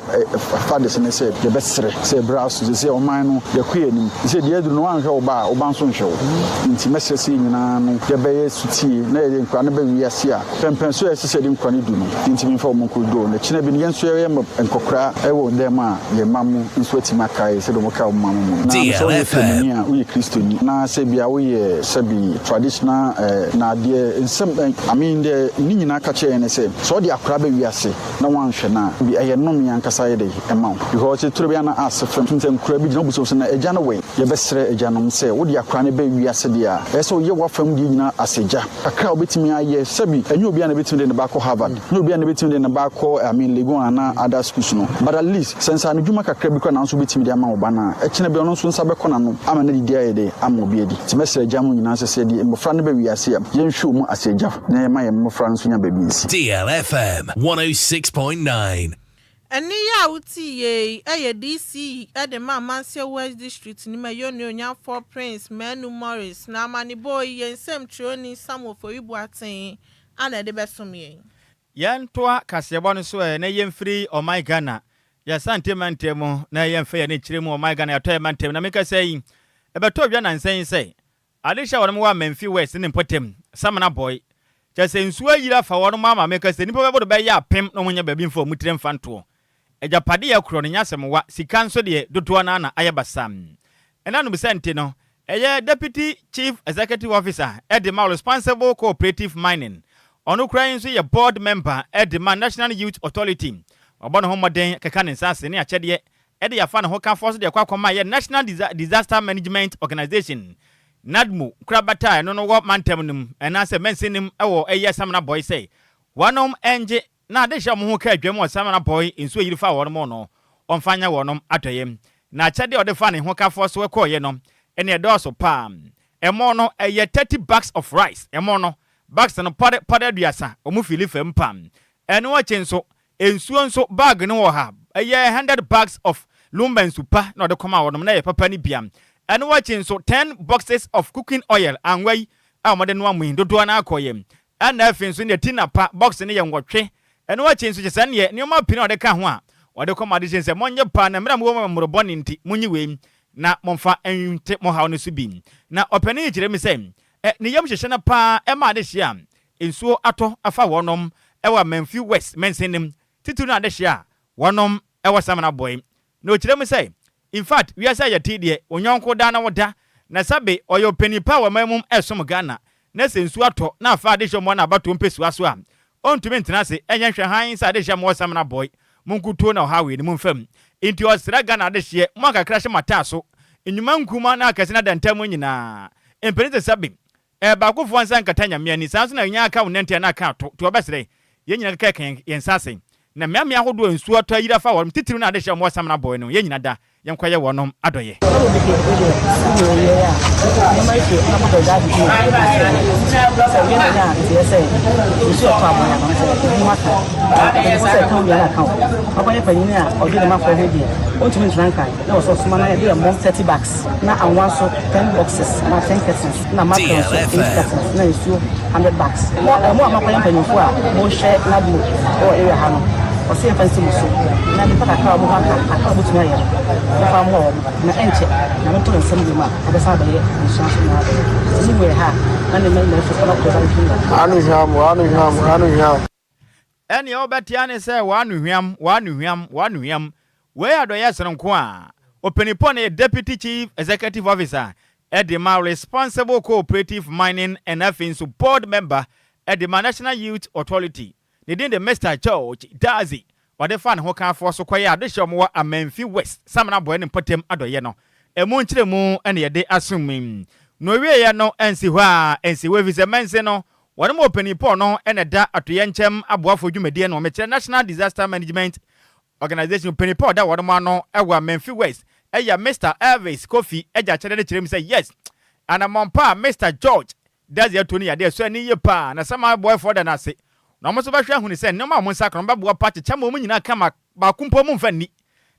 fathers ne sɛ yɛbɛsrɛ sɛ ɛberɛ aso sɛ ɔman no yɛkɔ yɛ anim sɛ deɛ aduru no, woanhwɛ wo ba a, wo ba nso nhwɛ wo. Nti mɛsrɛ sɛ yɛ nyinaa no yɛbɛyɛ sutie na yɛde nkora no bɛ wiase a pɛmpɛn so a ɛsɛ sɛ yɛde nkora no du no, yɛntumi mfa wɔn nkɔduro na kyena bi no yɛn nso yɛyɛ nkɔkora ɛwɔ dɛm a, yɛn mma mo nso atumi akae sɛdeɛ wɔn ka wɔn mma mo mu. Na sɛ woyɛ kramoni a, woyɛ Kristoni na sɛ bia woyɛ sɛbi traditional na adeɛ nsɛm I mean, deɛ ne nyinaa ka kyerɛ yɛn ne sɛ sɛ ɔde akora bɛ wiase na wanhwɛ no a, bi ɛyɛ nnome ankasa yɛ de ɛma wo, because turo bi ana ase fam sɛ nkora bi gyina wobusa sɛ na agya no wɔ. Yɛbɛsrɛ agyanom sɛ wode akora no bɛ wiase deɛ a, ɛyɛ sɛ woyɛ w'afam deɛ nyinaa asɛ gya kakra a wobɛtumi ayɛ. Sɛbi ɛnyɛ obiara na ɛbɛtumi de ne ba akɔ Harvard, nyɛ obiara na ɛbɛtumi de ne ba akɔ, I mean, Legon anaa other schools no, but at least sɛ nsa no dwuma kakra bi koraa na nso wobɛtumi de ama wo ba no a, ɛkyena bi ɔno nso nsa bɛkɔ n'ano ama no didi ayɛ de ama obi adi. Nti mɛsrɛ agya mo nyinaa sɛ sɛ yɛde mmɔfra no bɛ wiase a, yɛnhwɛ mu asɛ agya na yɛma yɛn mmɔfra no nso nya baabi nsi. DLFM 106.9. Ɛnne yi a wote yie yi yɛ DCE de ma Amansie West District no mu ɛyɛ Onuonyamfoɔ Prince Manu Morris na amanebɔ yi yɛn nsɛmtwerɛni Samuel Ofori Boateng ana ɛde bɛsom yɛn. Yɛntoa kaseɛbɔ no so ɛ na yɛmfiri ɔman Ghana yɛsante mantam mu na yɛmfa yɛn kyerɛ mu ɔman Ghana yɛatɔ yɛ mantam na meka sɛ yi ɛbɛtɔ dwa nansa yi sɛ adehyɛ a wɔn wɔ Amenfi West ne mpɔtam Samina Boy kyɛ sɛ nsuo ayiri afa wɔn ama meka sɛ nnipa bɛbɔ do bɛyɛ 1000 na wɔn nyɛ baabi mfa wɔn tiri mfa ntoɔ. Agyapade yɛ korɔ no nyɛ asɛm wa, sika nso deɛ dodoɔ no na ayɛ basam. Ɛna nom sɛ nti no ɛyɛ Deputy Chief Executive Officer ɛde ma Responsible Cooperative Mining, ɔno koraa yi nso yɛ board member ɛde ma National Youth Authority. Ɔbɔ ne ho mmɔden keka ne nsa ase ne akyɛdeɛ ɛde yɛafa ne ho kafoɔ so deɛ ɛkɔ akɔma yɛ National Disaster Management Organization, NADMO, korabata a ɛno no wɔ mantam no mu ɛnaasɛ mansin no mu ɛwɔ ɛyɛ Samina Boy sɛ wɔnom ɛngye na ade hyɛ wɔn ho ka adwam wɔ Samina Boy nsuo yiri fa wɔn mu no ɔmfa nyɛ wɔnom adɔeɛ. Na akyɛdeɛ a ɔde fa ne ho kafoɔ so ɛkɔɔyɛ no ɛne ɛdɔɔso paa. Ɛmo no ɛyɛ 30 bags of rice, ɛmo no bags no pɔde pɔde 30 wɔn fili fam pam. Ɛno akyi nso nsuo nso bag no wɔ ha ɛyɛ 100 bags of Lumba nsupa na ɔde kɔma wɔnom na ɛyɛ papa no bia. Ɛno akyi nso 10 boxes of cooking oil, anwa yi a wɔde noa mu yi dodoɔ no akɔyɛ. Ɛna afei nso ne ti napa box no yɛ 8. Ɛno akyi nso kyɛ sɛ neɛ nneɛma pii na ɔde ka ho a ɔde kɔma ade hyɛ sɛ monyɛ pa na mmerɛ a mowɔ mmorɔbɔ ne nti monyi wei na momfa nte mo haw no so bi. Na ɔpanin yi kyerɛ mi sɛ ne yam hyehyɛ no paa ɛma ade hyɛ a nsuo atɔ afa wɔnom ɛwɔ Amenfi West mansin titiri no ade hyɛ a wɔnom ɛwɔ Samina Boy. Na ɔkyerɛ mu sɛ in fact wiase a yɛte deɛ onyɔnko da na wɔda na sɛbe ɔyɛ ɔpanin pa wɔ man mu ɛsom Ghana na sɛ nsuo atɔ na afa ade hyɛ mu na abatoɔ mpɛsua so a ɔntumi ntena ase ɛnyɛ nhwɛ hann sɛ ade hyɛ mu wɔ Samina Boy mu nkutuo na ɔha wei ne mu mfam. Nti ɔsrɛ Ghana ade hyeɛ mo akakra hyɛ mo ataa so nnwuma nkuma na akɛse na da mu nyinaa mpanin sɛ sɛbe baakofoɔ nsa nkata Nyame ani saa nso na nya aka wo nante na aka ato nti ɔbɛsrɛ yɛn nyinaa keka yɛn nsa ase na mmeammea ahodoɔ nsuo atɔ ayiri afa wɔn titiriw na ade hyɛ wɔn Samina Boy no yɛn nyinaa da yɛnkɔyɛ wɔnom adɔyɛ. Ɔkɔyɛ panyin a ɔde ne mafoɔ ho deɛ ɔntumi ntena Nkran na wɔsɛ ɔsoma na yɛde ɛmɔ 30 bags na anwa nso 10 boxes na 10 cartons na mackerel nso 8 cartons na nsuo 100 bags. Mo a makɔyɛ mpanyinfoɔ a mohwɛ NADMO wɔ area ha no, ɔsɛ yɛmfa nsi mo so na nipa kakra a wɔn ho aka akra a wɔbɛtumi ayɛ no yɛfa mmoa wɔn na ɛnkyɛ na meto ne nsɛm bi mu a ɔbɛsan abɛyɛ nsua so na abɛyɛ sɛ ne mu yɛ ha na ne mma nyinaa fi na ɔkɔ sa. Ano hwam, ano hwam, ano hwam. Ɛnea wobɛtea ne sɛ w'ano hwam, w'ano hwam, w'ano hwam. Wei adɔyɛ soronko a ɔpanipɔ no yɛ Deputy Chief Executive Officer ɛde ma Responsible Cooperative Mining and afei nso board member ɛde ma National Youth Authority, ne din de Mr George Dazi, ɔde fa ne ho kafoɔ so kɔyɛ adehyɛ ɔmo wɔ Amenfi West Samina Boy ne mpɔtam adɔyɛ no ɛmu nkyerɛmu ɛna yɛde asom mu. Na owieɛ no ɛnsi hɔ a ɛnsi hɔ ɛfiri sɛ mɛnse no wɔn mu ɔpanipɔ no ɛna ɛda atoyɛ nkyɛm aboafo dwumadie no ɔmekyerɛ National Disaster Management Organization panipɔ ɔda wɔn ano ɛwɔ Amenfi West ɛyɛ Mr Elvis Kofi ɛgya kyerɛ de kyerɛ mu sɛ yes, anammɔmpa a Mr George Dazi ato no yadeɛ so ani yie paa na Samina Boyfoɔ da no ase na wɔn nso bɛhwɛ ahunu sɛ nneɛma a wɔn nsa ka no bɛboa pa kyekyɛ ma wɔn nyinaa kama baako mpo mu mfa nni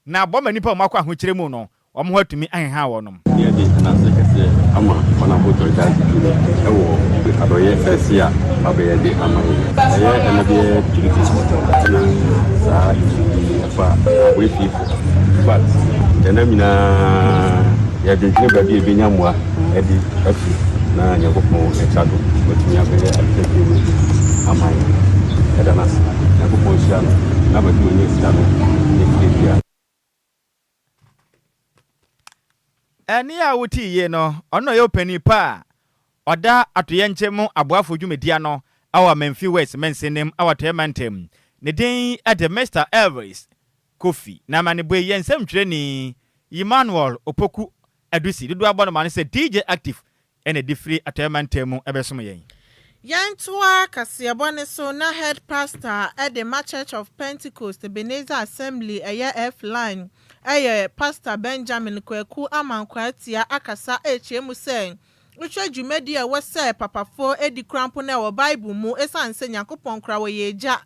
na abɔ ma nnipa a wɔn akɔ ahokyere mu no wɔn ho atumi aheha wɔnom. Yɛde anase kɛseɛ ama Honorable George Dazi ɛwɔ adɔyɛ kɛseɛ a wabɛyɛ de ama yɛn. Ɛyɛ ɛna bɛyɛ 3 weeks na saa yi ɛfa aboɛ fiefo, but yɛnam nyinaa yɛdwendwene baabi a yɛbɛnya mmoa ɛde afi na Nyankopɔn ɛkya do watumi abɛyɛ ade kɛseɛ wɔ bi ama yɛn. Ɛda no ase, Nyankopɔn hyira no na baabi ɔnya sika no ne fie bia. Ɛne a wotii yie no ɔno na ɔyɛ ɔpanin pa a ɔda atoyɛ nkyɛn mu aboafo dwumadia no ɛwɔ Amenfi West mansinim ɛwɔ Atɔeɛ mantam, ne din ɛde Mr Elvis Kofi. Na amanebɔ yi yɛ nsɛmtwerɛni Emmanuel Opoku Adusi dodoɔ abɔ no ma no sɛ DJ Active ɛna ɛde firi Atɔeɛ mantam mu ɛbɛsom yɛn. Yɛntoa kaseɛbɔ ne so na head pastor ɛde ma Church of Pentecost Ebenezer Assembly ɛyɛ F Line ɛyɛ Pastor Benjamin Kwaku Amankwatia akasa ɛrekyerɛ mu sɛ wohwɛ dwumadi a ɛwɔ sɛ papafoɔ edi korampo no ɛwɔ Bible mu, ɛsiane sɛ Nyankopɔn kora wɔyɛ agya.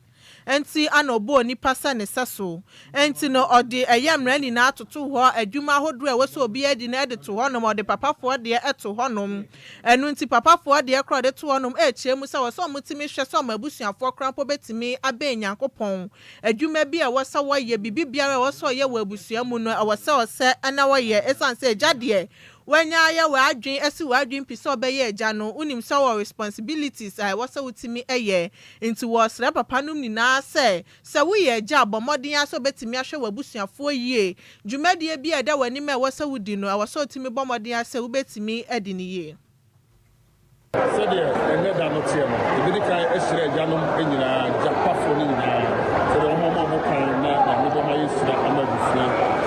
Enti ana ɔbɔɔ onipa sɛ ne sɛso. Enti no ɔde ɛyɛ mmara nyinaa toto hɔ, adwuma ahodoɔ a ɛwɔ sɛ obiara di no de to hɔnom, ɔde papafoɔ deɛ to hɔnom. Ɛno nti papafoɔ deɛ koraa a ɔde to hɔnom rekyerɛ mu sɛ ɛwɔ sɛ wɔtumi hwɛ sɛ wɔn abusuafoɔ koraa mpo bɛtumi abɛn Nyankopɔn. Adwuma bi a ɛwɔ sɛ wɔyɛ, biribi biara a ɛwɔ sɛ ɔyɛ wɔ abusua mu no, ɛwɔ sɛ ɔsɛ na ɔyɛ. Ɛsiane sɛ agya deɛ, wanya ayɛ w'adwene, asi w'adwene pi sɛ ɔbɛyɛ agya no, wonim sɛ wowɔ responsibilities a ɛwɔ sɛ wotumi yɛ. Nti wɔresrɛ papanom nyinaa sɛ, sɛ woyɛ agya a, bɔ mmɔden ara sɛ wobɛtumi ahwɛ w'abusuafoɔ yie. Dwumadie bi a ɛda w'anim a ɛwɔ sɛ wodi no, ɛwɔ sɛ wotumi bɔ mmɔden ara sɛ wobɛtumi adi no yie. Sɛdeɛ ɛnnɛ da no teɛ no, yɛbɛdi kan ahyira agyanom nyinaa, agya pafoɔ no nyinaa, sɛdeɛ wɔn ama wɔn kwan na Nyame bɛma yɛahyira ama abusua,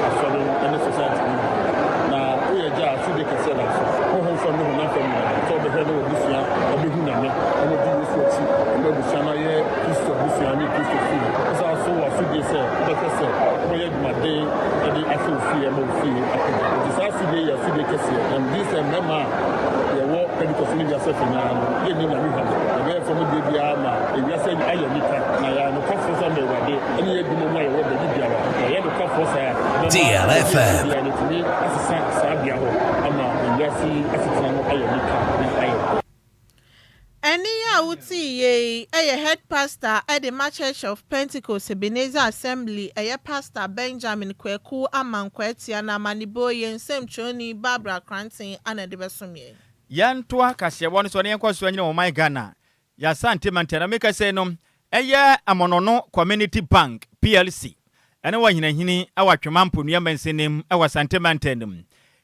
asɔre no ne society no nyinaa. Na woyɛ agya a, asodie kɛseɛ da wo so, honhom fam ne honam fam nyinaa, sɛ wobɛhwɛ na w'abusua abɛhu Nyame na wɔadi Yesu akyi, ama abusua no ayɛ Kristo abusua ne Kristo fie. Wosan nso wɔ asodie sɛ wobɛhwɛ sɛ wobɛyɛ adwumaden de ahwɛ wo fie ama wo fie apagya. Enti saa asodie yi yɛ asodie kɛseɛ, na megye di sɛ mmarima a yɛwɔ Pentecost ne wiase afanaa no, yɛnni Nyame hwammɔ. Yɛbɛyɛ fam deɛ biara ma ewiase ayɛ anika, na yɛayɛ nokwafoɔ nso ama Awurade ne yɛn adwuma mu a yɛwɔ baabi biara. Yɛyɛ nokwafoɔ saa a, ɛbɛma baabi a yɛwɔ biara no atumi asesa saa bea hɔ ama ewiase yi asetena no ayɛ anika na ayɛ dɛ. Ɛnne yi a wotee yei yɛ Head Pastor de ma Church of Pentecost Ebenezer Assembly, ɛyɛ Pastor Benjamin Kwaku Amankwaatia na amanebɔ yi yɛn nsɛmtwerɛni Barbara Kranten na ɛde bɛsom yɛn. Yɛntoa kaseɛbɔ no so na yɛnkɔ so nyina ɔman Ghana yɛ Asante mantam na meka sei no ɛyɛ Amonono Community Bank PLC ɛne wɔ Ahinahini ɛwɔ Atwema Mponua mansinim ɛwɔ Asante mantam no mu.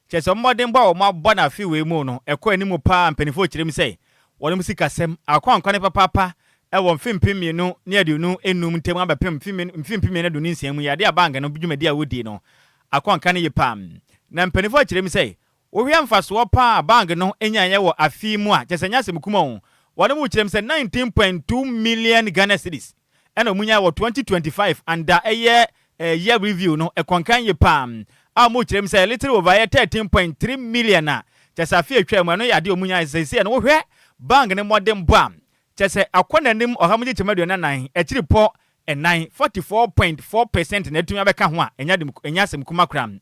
Kyerɛ sɛ mmɔdenbɔ a wɔabɔ no afe wei mu no ɛkɔ anim paa mpaninfoɔ kyerɛ mu sɛ wɔnom sikasɛm akwankwane papaapa ɛwɔ mfe 2025 ntam abɛpem mfe 2026 mu yi adeɛ a bank no dwumadi a wɔdi no akwankane yie paa na mpaninfoɔ kyerɛ mu sɛ Wohwɛ mfasoɔ pa a bank no nyaeɛ wɔ afe yi mu a, kyerɛ sɛ ɛnyɛ asɛm kuma o, wɔnom kyerɛ mu sɛ 19.2 million Ghana cedis ɛna wɔn nyaeɛ wɔ 2025 under ɛyɛ year review no, ɛkɔnkan yie paa a wɔn kyerɛ mu sɛ little over ɛyɛ 13.3 million a kyerɛ sɛ afe a ɛtwaa mu ɛno yɛ adeɛ a wɔn nyaeɛ. Seesei no wohwɛ bank no mmɔdenbɔ a, Kyerɛ sɛ, akɔ n'anim ɔha mu nkyekyɛm 44 akyiripɔ nnan, 44.4 percent, na atumi abɛka ho a, ɛnyɛ ade ɛnyɛ asɛm kuma koraa.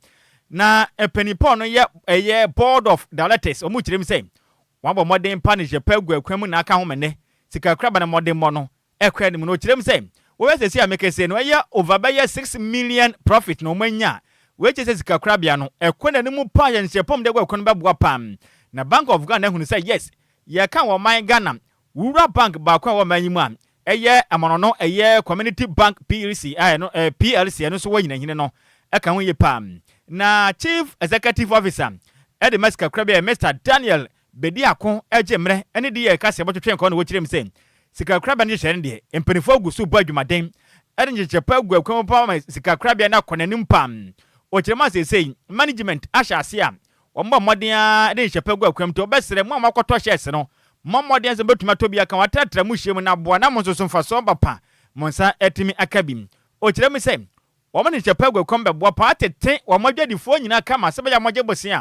Na panin pa a ɔno yɛ ɛyɛ Board of Directors, wɔn kyerɛ mu sɛ, wɔabɔ mmɔden pa ne nhyehyɛ pa agu akwan mu na aka ho ma nnɛ sikakorabea no mmɔdemmɔ no ɛkɔ anim. Na ɔkyerɛ mu sɛ, wɔhwɛ seesei a mekasa yi no, ɛyɛ over bɛyɛ 6 million profit na wɔanya a, wei kyerɛ sɛ sikakorabea no ɛkɔ n'anim pa a nhyehyɛ pa a wɔde agu akwan no bɛboa pa. Na Bank of Ghana ahunu sɛ yes, Yɛka wɔ ɔman Ghana wura bank baako a ɛwɔ ɔman yi mu a ɛyɛ amanɔno ɛyɛ Community Bank PLC a ɛno eh, PLC ɛno nso wɔ nyinahini no ɛka ho yie paa. Na Chief Executive Officer ɛde ma sikakorabea yɛ Mister Daniel Bediako ɛgye mmerɛ ɛne di yɛ kaseɛ bɔtwetwe nkɔɔ na wɔkyerɛ mu sɛ sikakorabea no nhyehyɛeɛ no deɛ mpanimfoɔ agu so bɔ adwumaden ɛde nhyehyɛ pa agu akwan mu paa ma sikakorabea no akɔ n'anim paa. Wɔkyerɛ mu a seesei management ahyɛ aseɛ a Wɔbɔ mmɔden ara de nhyɛ pa gu akwan mu nti wɔbɛsrɛ mo a moakɔtɔ shares no, mommɔ mmɔden sɛ mobɛtumi atɔ bi aka ho atratra mo hyiam no aboa na mo nso so mfasoɔ aba pa mo nsa atumi aka bi. Ɔkyerɛ mu sɛ, wɔn de nhyɛ pa agu akwan mu bɛboa paa atete wɔn adwadifoɔ nyinaa kama sɛ ɛbɛyɛ a moagye bosea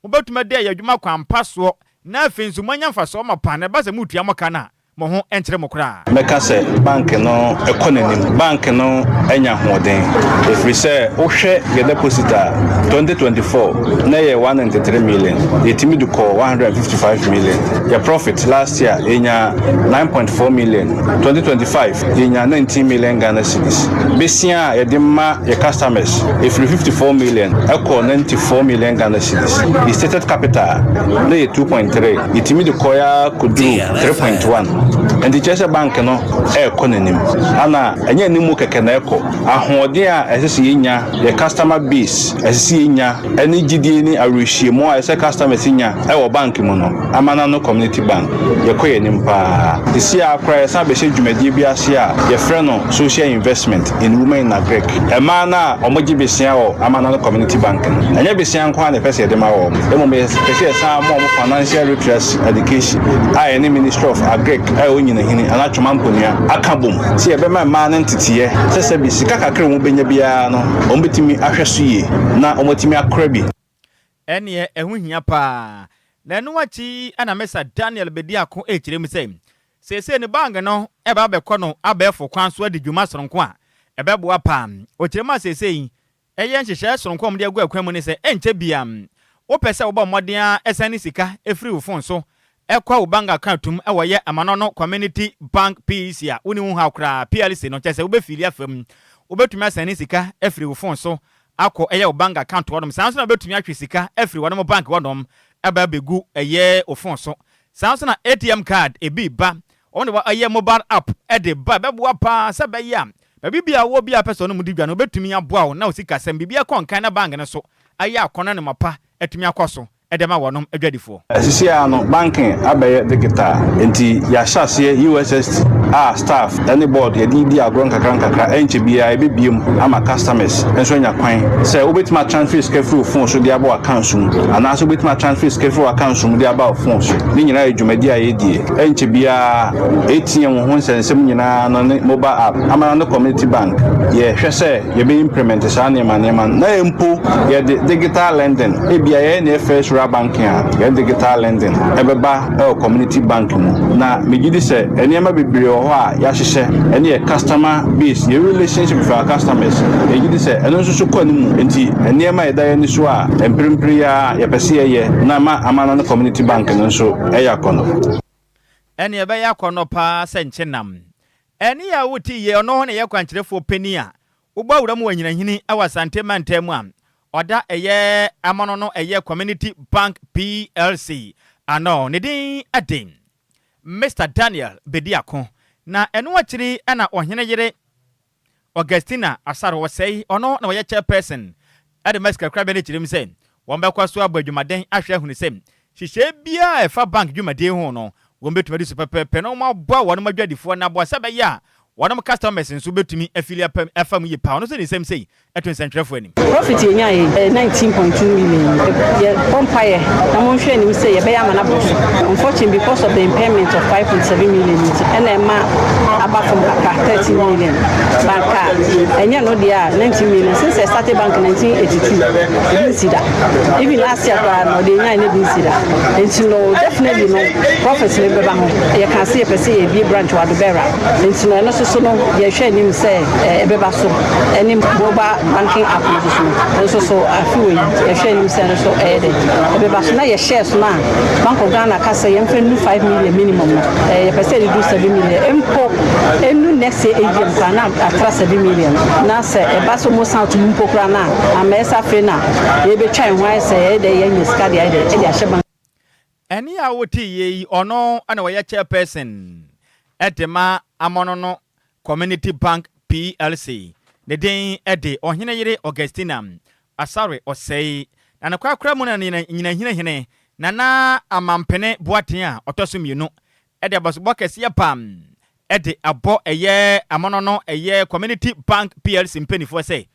a mobɛtumi adi ayɛ adwuma kwan pa soɔ na afei nso moanya mfasoɔ mapa na ɛba sɛ moretua mo ka no a mo ho nkyere mo koraa. Mɛka sɛ bank no kɔ n'anim. Bank no anya ahoɔden ɛfiri sɛ wohwɛ yɛ deposit a, 2024 na ɛyɛ 193 million, yɛtumi de kɔɔ 155 million. Yɛ profit last year yɛnyaa 9.4 million, 2025 yɛnyaa 19 million Ghana cedis. Besia a yɛde ma yɛ customers ɛfiri 54 million ɛkɔɔ 94 million Ghana cedis. Yɛ stated capital na ɛyɛ 2.3, yɛtumi de kɔeɛ ara kɔduruu 3.1. Enti kyerɛ sɛ bank no ɛrekɔ n'anim. Ana ɛnyɛ anim kɛkɛ na ɛkɔ. Ahoɔden a ɛsɛ sɛ yɛnya, yɛ customer base ɛsɛ sɛ yɛnya, ɛne gyidie ne awerɛhyiemu a ɛsɛ customers nya ɛwɔ bank mu no, Amanano Community Bank, yɛkɔ yɛn anim paa. Seesei ara koraa yɛsan bɛhyɛ dwumadie bi ase a yɛfrɛ no Social Investment in Women in Agric. Mmaa no a wɔgye besia wɔ Amanano Community Bank no, ɛnyɛ besia nko ara na yɛpɛ sɛ yɛde ma wɔn, mmom yɛpɛ sɛ yɛsan ma wɔn financial literacy education a yɛne Ministry of Agric a ɛwɔ Nyinahini anaa Twoma Mponua aka bom sɛ yɛbɛma mmaa no nteteeɛ sɛ sɛbi sika kakra a wɔbɛnya biara no wɔbɛtumi ahwɛ so yie na wɔatumi akora bi. Ɛnneɛ ɛho hia paa. Na ɛno akyi na Mesa Daniel bɛdi ako rekyerɛ mu sɛ, Seesei no bank no reba abɛkɔ no abɛɛfo kwan so adi dwuma soronko a ɛbɛboa paa. Ɔkyerɛ mu a seesei ɛyɛ nhyehyɛe soronko a wɔde agu akwan mu ne sɛ ɛnkyɛ biara wopɛ sɛ wobɔ mmɔden ara sɛne sika firi wo fon so kɔ wo bank account mu wɔ yɛ Amanono Community Bank PEC a wonni ho haw koraa, PLC no, kyerɛ sɛ wobɛfiili afa mu. Wobɛtumi asɛne sika afiri wo fon so akɔ ɛyɛ wo bank account hɔnom. Saa nso na wobɛtumi atwe sika afiri wɔnom bank hɔnom aba abɛgu ɛyɛ wo fon so. Saa nso na ATM card ebi ba, wɔn de wɔyɛ mobile app de ba, ɛbɛboa paa sɛ ɛbɛyɛ a baabi biara wɔ biara pɛ sɛ ɔne mo di dwa no, obetumi aboa wo na wo sikasɛm biribi akɔ nkan na bank no so ayɛ akɔnnɔ ne mapa atumi akɔ so de ama wɔnom adwadifoɔ. Sisi ara no banking abɛyɛ digital nti yɛahyɛ aseɛ USSD a staff ne board yɛde redi agorɔ nkakra nkakra ɛnkyɛ biara yɛbɛbue mu ama customers nso anya kwan sɛ wobɛtumi a transfer sika firi wo phone so de aba w'accounts mu anaasɛ wobɛtumi a transfer sika firi w'accounts mu de aba wo phone so. Ne nyinaa yɛ dwumadi a yɛdie. Ɛnkyɛ biara ATM ho nsɛnsɛm nyinaa no ne mobile app amana ne community bank yɛhwɛ sɛ yɛbɛ implement saa nneɛma nneɛma no na mpo yɛde digital lending ebia yɛyɛ ne first rural banking a yɛde digital lending ɛbɛba ɛwɔ community bank mu. Na megye di sɛ nneɛma bebree wɔ hɔ a yɛahyehyɛ ɛne yɛ customer base, yɛ relationship with our customers, yɛgye di sɛ ɛno nso so kɔ ne mu. Nti nneɛma a yɛda yɛn ani so a mprempren yi ara yɛpɛ sɛ yɛyɛ na ma amana ne community bank no nso ɛyɛ akɔnnɔ. Ɛnneɛ ɛbɛyɛ akɔnnɔ paa sɛ nkyenam. Ɛnne a wote yei, ɔno na ɛyɛ kwankyerɛfoɔ panin a wobɔ awura mu wɔ Nyinahini wɔ Asante mantam mu a ɔda ɛyɛ amono no ɛyɛ Community Bank PLC ano. Ne din de Mister Daniel Bediako. Na ɛno akyiri na ɔhene yere Augustina Asare Osei, ɔno na ɔyɛ chairperson de ma sikakorabea no kyerɛ mu sɛ wɔbɛkɔ so abɔ adwumaden ahwɛ ahunu sɛ nhyehyɛe biara a ɛfa bank dwumadie ho no wɔbɛtumi adi so pɛpɛɛpɛ na wɔaboa wɔn adwadifoɔ no aboa sɛ ɛbɛyɛ a wɔn customers nso bɛtumi afili afa mu yie paa. Ɔno nso de nsɛm sei to nsɛntwerɛfoɔ anim. Profit yɛ nyaeɛ yi ɛyɛ 19.2 million yɛ bɔ mpaeɛ na mo nhwɛ anim sɛ yɛbɛyɛ ama no aboro so. Unfortunately because of the impairment of 5.7 million nti ɛna ɛma aba fam kakra 13 million but nka ɛnyɛ no deɛ a 19 million since I started bank 1982 ebi nsi da even last year koraa no deɛ nyaeɛ no ebi nsi da nti no definitely no profit no bɛba ho. Yɛka sɛ yɛpɛ sɛ yɛbie branch wɔ Adobera nti no ɛno nso so no yɛhwɛ anim sɛ ɛbɛba so. Ɛne mobile banking app no nso no nso so afe wei yɛhwɛ anim sɛ ɛno nso ɛyɛ dɛ ɛbɛba so na yɛ shares no a Bank of Ghana ka sɛ yɛmfa nnu 5 million minimum no yɛpɛ sɛ yɛde du 7 million mpo ɛnu next year AGM koraa na atra 7 million na sɛ ɛba sɛ ɔmo san to mu mpo koraa na ama ɛsɛ afei na yɛbɛtwa yɛn ho ayɛ sɛ yɛyɛ dɛ yɛanya sika de ayɛ dɛ ɛde ahyɛ bank. Ɛnne a wotee yi, ɔno na ɔyɛ chairperson de ma Amonono Community Bank PLC. Ne din de Ɔhene Yere Augustina Asare Osei. Na ne korakora mu na Nyinahini Hene Nana Amampene Boateng a ɔtɔ so mmienu de abasobɔ kɛseɛ pa de abɔ ɛyɛ Amonono ɛyɛ Community Bank PLC mpanimfoɔ sɛ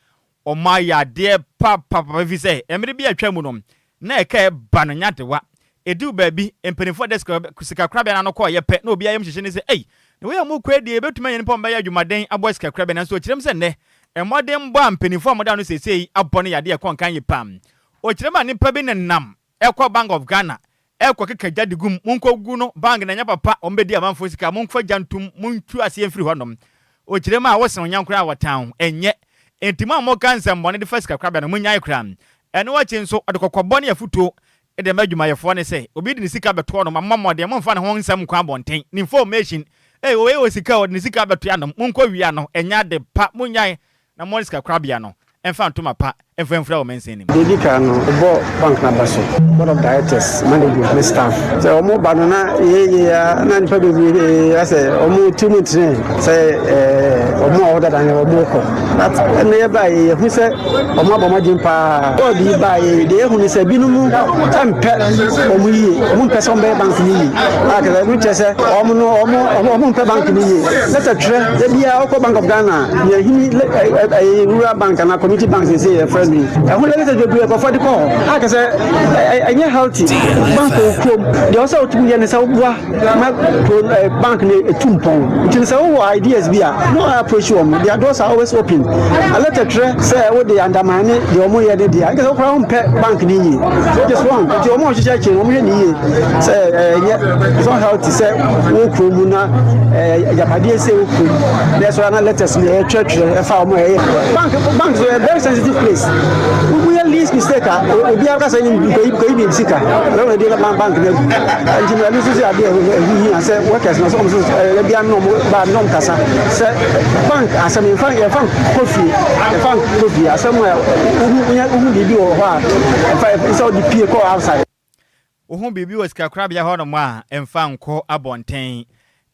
Wɔayɛ adeɛ papapapa ɛfiri sɛ mmerɛ bi a atwa mu no, na ɛka ɛba no nyadewa. Ɛduru baabi, mpanimfoɔ a ɛda sikakorabea no ano kɔeɛ pɛ na obiara yam hyehye no sɛ, Ei, na wei a morekɔ yi deɛ, yɛbɛtumi anya nnipa a wɔbɛyɛ adwumaden aboa sikakorabea no. Nanso ɔkyerɛ mu sɛ nnɛ, mmɔdenbɔ a mpanimfoɔ a wɔda ano seesei yi abɔ no yɛ adeɛ a ɛkɔ nkan yie pa ara. Ɔkyerɛ mu a nnipa bi nenam rekɔ Bank of Ghana Ɛkɔ keka gya de gu mu, monkɔ gu no, bank no ɛnyɛ papa, wɔn bɛdi amanfoɔ sika, monfa gya ntom, montu aseɛ mfiri hɔ nom. Ɔkyerɛ mu a, wo sen wo yɔnko a wɔtan wo, ɛnyɛ. Enti mo a moka nsɛmmɔne de fa sikakorabea no, monnyae koraa. Ɛno akyi nso, ɔde kɔkɔbɔ ne afotuo de ma adwumayɛfoɔ no sɛ, obi de ne sika bɛto hɔ nom a, mommɔ mmɔden mommfa ne ho nsɛm nkɔ abɔnten, ne information, ei, wei wɔ sika o, ɔde ne sika abɛto anom, monkɔ wia no, ɛnyɛ ade pa, monnyae. Na mommɔ sikakorabea no mfa ntoma pa mfa mfura wɔ mansin no mu. Deɛ ɛdi kan no, wɔbɔ bank no aba so, board of directors, management ne staff. Sɛ wɔn ba no na yɛyɛ a na nnipa bebree asɛ wɔn ti mu ntene sɛ ɛɛ wɔn a wɔwɔ dada no wɔn kɔ. But ɛnna yɛ ba yɛ yɛhu sɛ wɔn abɔ mmɔden paa. Board yi ba yɛ deɛ yɛhu ne sɛ binom mpɛ wɔn yie, wɔn mpɛ sɛ wɔn bɛyɛ bank no yie. A kɛsɛ ɛno kyerɛ sɛ wɔn no wɔn wɔn mpɛ bank no yie. Lɛtɛ twerɛ ebiara wokɔ Bank of Ghana. Yɛhini ɛyɛ rural bank anaa community bank sese yɛfrɛ no yi. Ɛho letters bebree nkurɔfoɔ de kɔ hɔ a kyerɛ sɛ ɛnyɛ healthy. Bank wɔ kurom deɛ ɔsɛ wotumi yɛ ne sɛ woboa ma kuro bank no ɛtu mpɔn. Nti no sɛ wowɔ ideas bi a na approach wɔn. Their doors are always open. A letter twerɛ sɛ wode undermine deɛ wɔn yɛ ne deɛ ɛnka sɛ wokora wompɛ bank no yie. Which is wrong. Nti wɔn a wɔhyehyɛ akyire no wɔn hwɛ ne yie sɛ Ɛnyɛ, it's not healthy sɛ wo kurom mu na agyapadeɛ sɛ wo kurom na ɛsɔre na letters na yɛtwerɛtwerɛ ɛfa wɔn a ɛyɛ bank. Bank so yɛ very sensitive place. Woyɛ least mistake a, obiara kasa ne nkɔyi nkɔyi bi sika bɛwɔ ɛdi bank bank na agu. Nti no, ɛno nso sɛ adeɛ ɛho hia sɛ workers na sɛ wɔn nso ɛbia ne wɔn ba ne wɔn kasa sɛ bank asɛm yɛmfa yɛmfa nkɔ fie, yɛmfa nkɔ fie. Asɛm a wohu wohu biribi wɔ hɔ a, ɛmfa sɛ wode pie kɔ outside. Wohu biribi wɔ sikakorabea hɔnom a, mfa nkɔ abɔnten.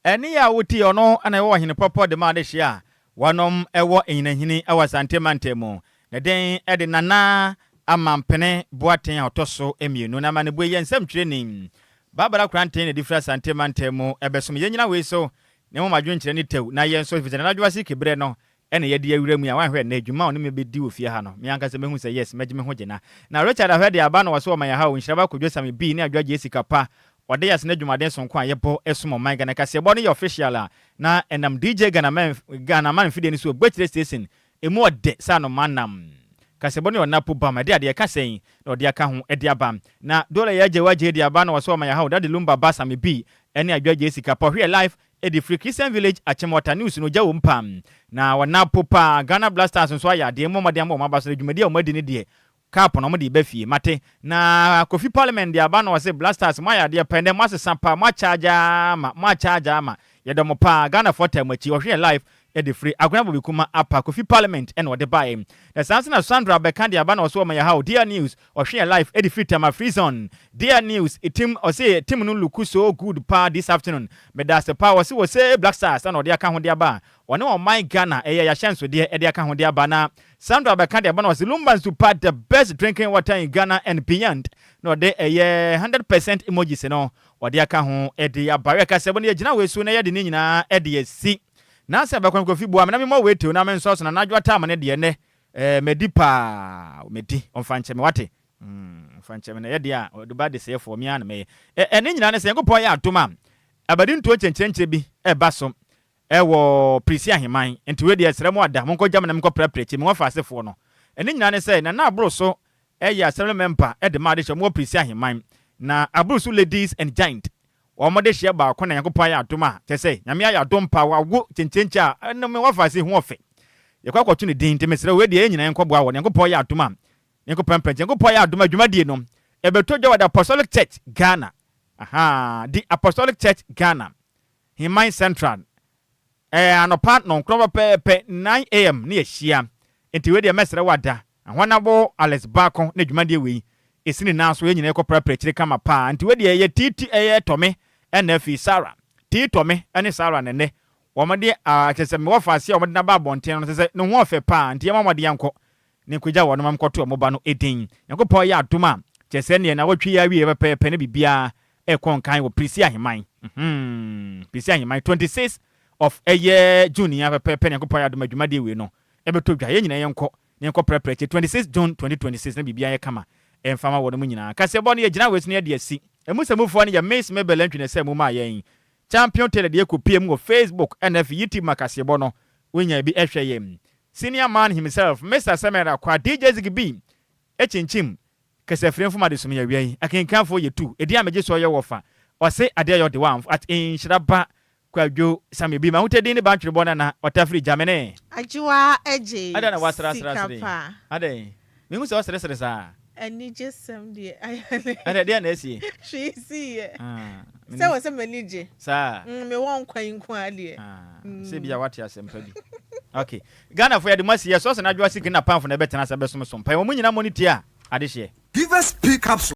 Ɛnne yi a wote yi, ɔno na ɛwɔ ɔhene pɔpɔ de ma adehye a wɔnom wɔ Nyinahini wɔ Asante mantam mu. Ne din de Nana Amampene Boateng a ɔtɔ so mmienu. Na amanebue yɛ nsɛmtwerɛni Barbara Koranteng na ɛde firi Asante mantam mu bɛsom yɛn. Nyina wei so na mmom adwenkyerɛ ne tɛw na yɛn nso, efisɛ Nana Adwoa Siki berɛ no ɛna yɛde awura mu yi a, wanhwɛ nnɛ dwuma a ɔne me bɛdi wɔ fie ha no, me ankasa mɛhu sɛ yes, mɛgye me ho gyina. Na Richard Ahwɛ de aba na ɔse ɔma yɛn ha o, Nhyira ba Kojo Sami B ne Adwoa Gyesi Kapa, ɔde yɛn ase n'adwumaden sononko a yɛbɔ som ɔman Ghana. Kaseɛbɔ no yɛ official a na ɛnam DJ Ghana Man Ghana Man mfidie no so wɔ Gbekyire Station, ɛmu ɔdɛ sɛ anoma nam. Kaseɛbɔ no yɛ ɔnapo bam, ɛde adeɛ ɛka sɛn na ɔde aka ho de aba. Na Dole Yɛ Agye Wagye de aba na ɔse ɔma yɛn ha o, Daddy Lumba ba Sami B ne Adwoa Gyesi Kapa, ɔhwɛ yɛ live Edi firi Christian Village Achimota News no gya wom paa na wɔna po paa. Ghana Black Stars nso ayɛ adeɛ mmɔ mmɔden ama wɔn aba so na dwumadi a wɔn adi no deɛ cup no wɔn de reba fie. Mate na Kofi Parliament de aba na ɔse Black Stars mo ayɛ adeɛ paa ɛnɛ mo asesa paa mo akyagye ara ma mo akyagye ara ma yɛdɔ mo paa Ghanafoɔ taa mo akyi. Ɔhwe yɛn live de firi Agona Bobikuma apa Kofi Parliament na ɔde baeɛ. Na saa nso na Sandra Bɛka de aba na ɔse ɔma yɛ ha o Dear News Ɔhwe yɛn live ɛde firi Tema free zone. Dear news team ɔse team no look so good paa this afternoon medase paa ɔse wɔse black stars ɛna ɔde aka ho de aba a ɔne ɔman Ghana ɛyɛ yahyɛnsodeɛ ɛde aka ho de aba na Sandra bɛka de aba na ɔse Lumba nsu pa the best drinking water in Ghana and beyond na ɔde ɛyɛ 100% emojis no ɔde aka ho ɛde aba. Wɛ kasɛbɔ no yɛgyina wei so na yɛde ne nyinaa ɛde asi na sɛ bɛkɔ no Kofi boa me na memmɔ wei tew na mensɔ so na anadwo atam ne deɛ nɛ Eh, madi paa, madi. Ɔmfa nkyɛ me, wate? Mm, ɔmfa nkyɛ me. Na ɛyɛ deɛ a, ɔde ba adesɛefoɔ, me ara na mɛyɛ. Ɛ, ɛne nyinaa ne sɛ, Nyankopɔn ayɛ adom a, abadintoɔ nkyɛnkyerɛnkyerɛ bi reba so wɔ Prisi Aheman. Nti wei deɛ, srɛ mo ada, monkɔgya me na menkɔprapra akyire, me wɔfa asefoɔ no. Ɛne nyinaa ne sɛ, Nana Aboroso yɛ Assembly Member de ma adehyɛ, wɔwɔ Prisi Aheman. Na Aboroso Ladies and Giant Wɔn dehyeɛ baako na Nyankopɔn ayɛ adom a, kyerɛ sɛ, Nyame ayɛ adom paa, wawo kyenkyenkye a, ɛno me wɔfa ase ho ɔfɛ. Yɛkɔ akɔto ne din, nti mesrɛ wo, wei deɛ yɛn nyinaa yɛnkɔboa wɔ, Nyankopɔn yɛ adom a, Nyankopɔn mpɛ nti, Nyankopɔn ayɛ adom a dwumadie no, ɛbɛtɔ dwa wɔ The Apostolic Church, Ghana. Ahaa, The Apostolic Church, Ghana, Heman Central, Ɛɛ anɔpa nɔnkorɔn pɛpɛɛpɛ, 9 am ne yɛahyia. Nti wei deɛ mɛsrɛ wo ada. Ahwanabo Alex Baako ne dwumadie wei ɛsi ne nan so, yɛn nyinaa yɛkɔprapra akyire kama paa. Nti wei deɛ ɛyɛ tii ti ɛyɛ Tɔme ɛna afei Sarah. Tii Tɔme ɛne Sarah na ɛnɛ wɔn de ah kyerɛ sɛ mewɔ faase a wɔn de no aba abɔnten no kyerɛ sɛ ne ho ɔfɛ paa nti yɛma wɔn de yɛnkɔ ne nkɔgya wɔn ma nkɔto wɔn ba no din. Nyankopɔn yɛ adom a kyerɛ sɛ neɛ nawɔtwe yi awieɛ pɛpɛɛpɛ ne biribiara ɛkɔ nkan wɔ Prisi Aheman mm Prisi Aheman 26 of ɛyɛ June yi ara pɛpɛɛpɛ Nyankopɔn ayɛ adom a dwumadie wei no ɛbɛtɔ dwa. Yɛn nyinaa yɛnkɔ na yɛnkɔ prɛprɛ akyire 26 June 2026 na biribiara nyɛ kama ɛmfa ma wɔnom nyinaa. Kaseɛbɔ no yɛgyina wei so na yɛde asi. Ɛmu sɛmufoɔ no yɛ Miss Mabel Antwi na ɛsɛɛ mu maa yɛn. Champion Taylor deɛ kɔpie mu wɔ Facebook ɛna afei YouTube ma kaseɛbɔ no wonya bi ɛhwɛ yɛn. Senior man himself Mister Samuel Akwa DJ Ziggy B kyinkyim Kasafiri mfom adesua yi awia yi akenkanfoɔ yɛ tu edin a megye soɔ yɛ wɔfa ɔse adeɛ yɛ ɔde wa at nhyira ba kwadwo samuel bi mahotɛ din ne bantwerebɔ nana ɔtafiri gyamene. Agyewa agye Adɛn na woasere sika asere yi? paa. Adɛn? Mehu sɛ woseresere saa. Anigyesɛm deɛ ayɛ ne. Adɛn, deɛn na asie? Hwee nsiiɛ. Ah, Sɛ menim wɔ sɛ m'ani gye. Saa. Mm, mewɔ nkwa yi nko ara deɛ. Ah, sɛ ebia woate asɛmpa bi. Okay. Ghanafoɔ yɛde mo asi yɛ sɔɔse na adwoa sikini na pamfo na ɛbɛtena ase abɛsom so mpae. Wɔn nyinaa mmɔ ne ti a adehyeɛ. Givers P capsule.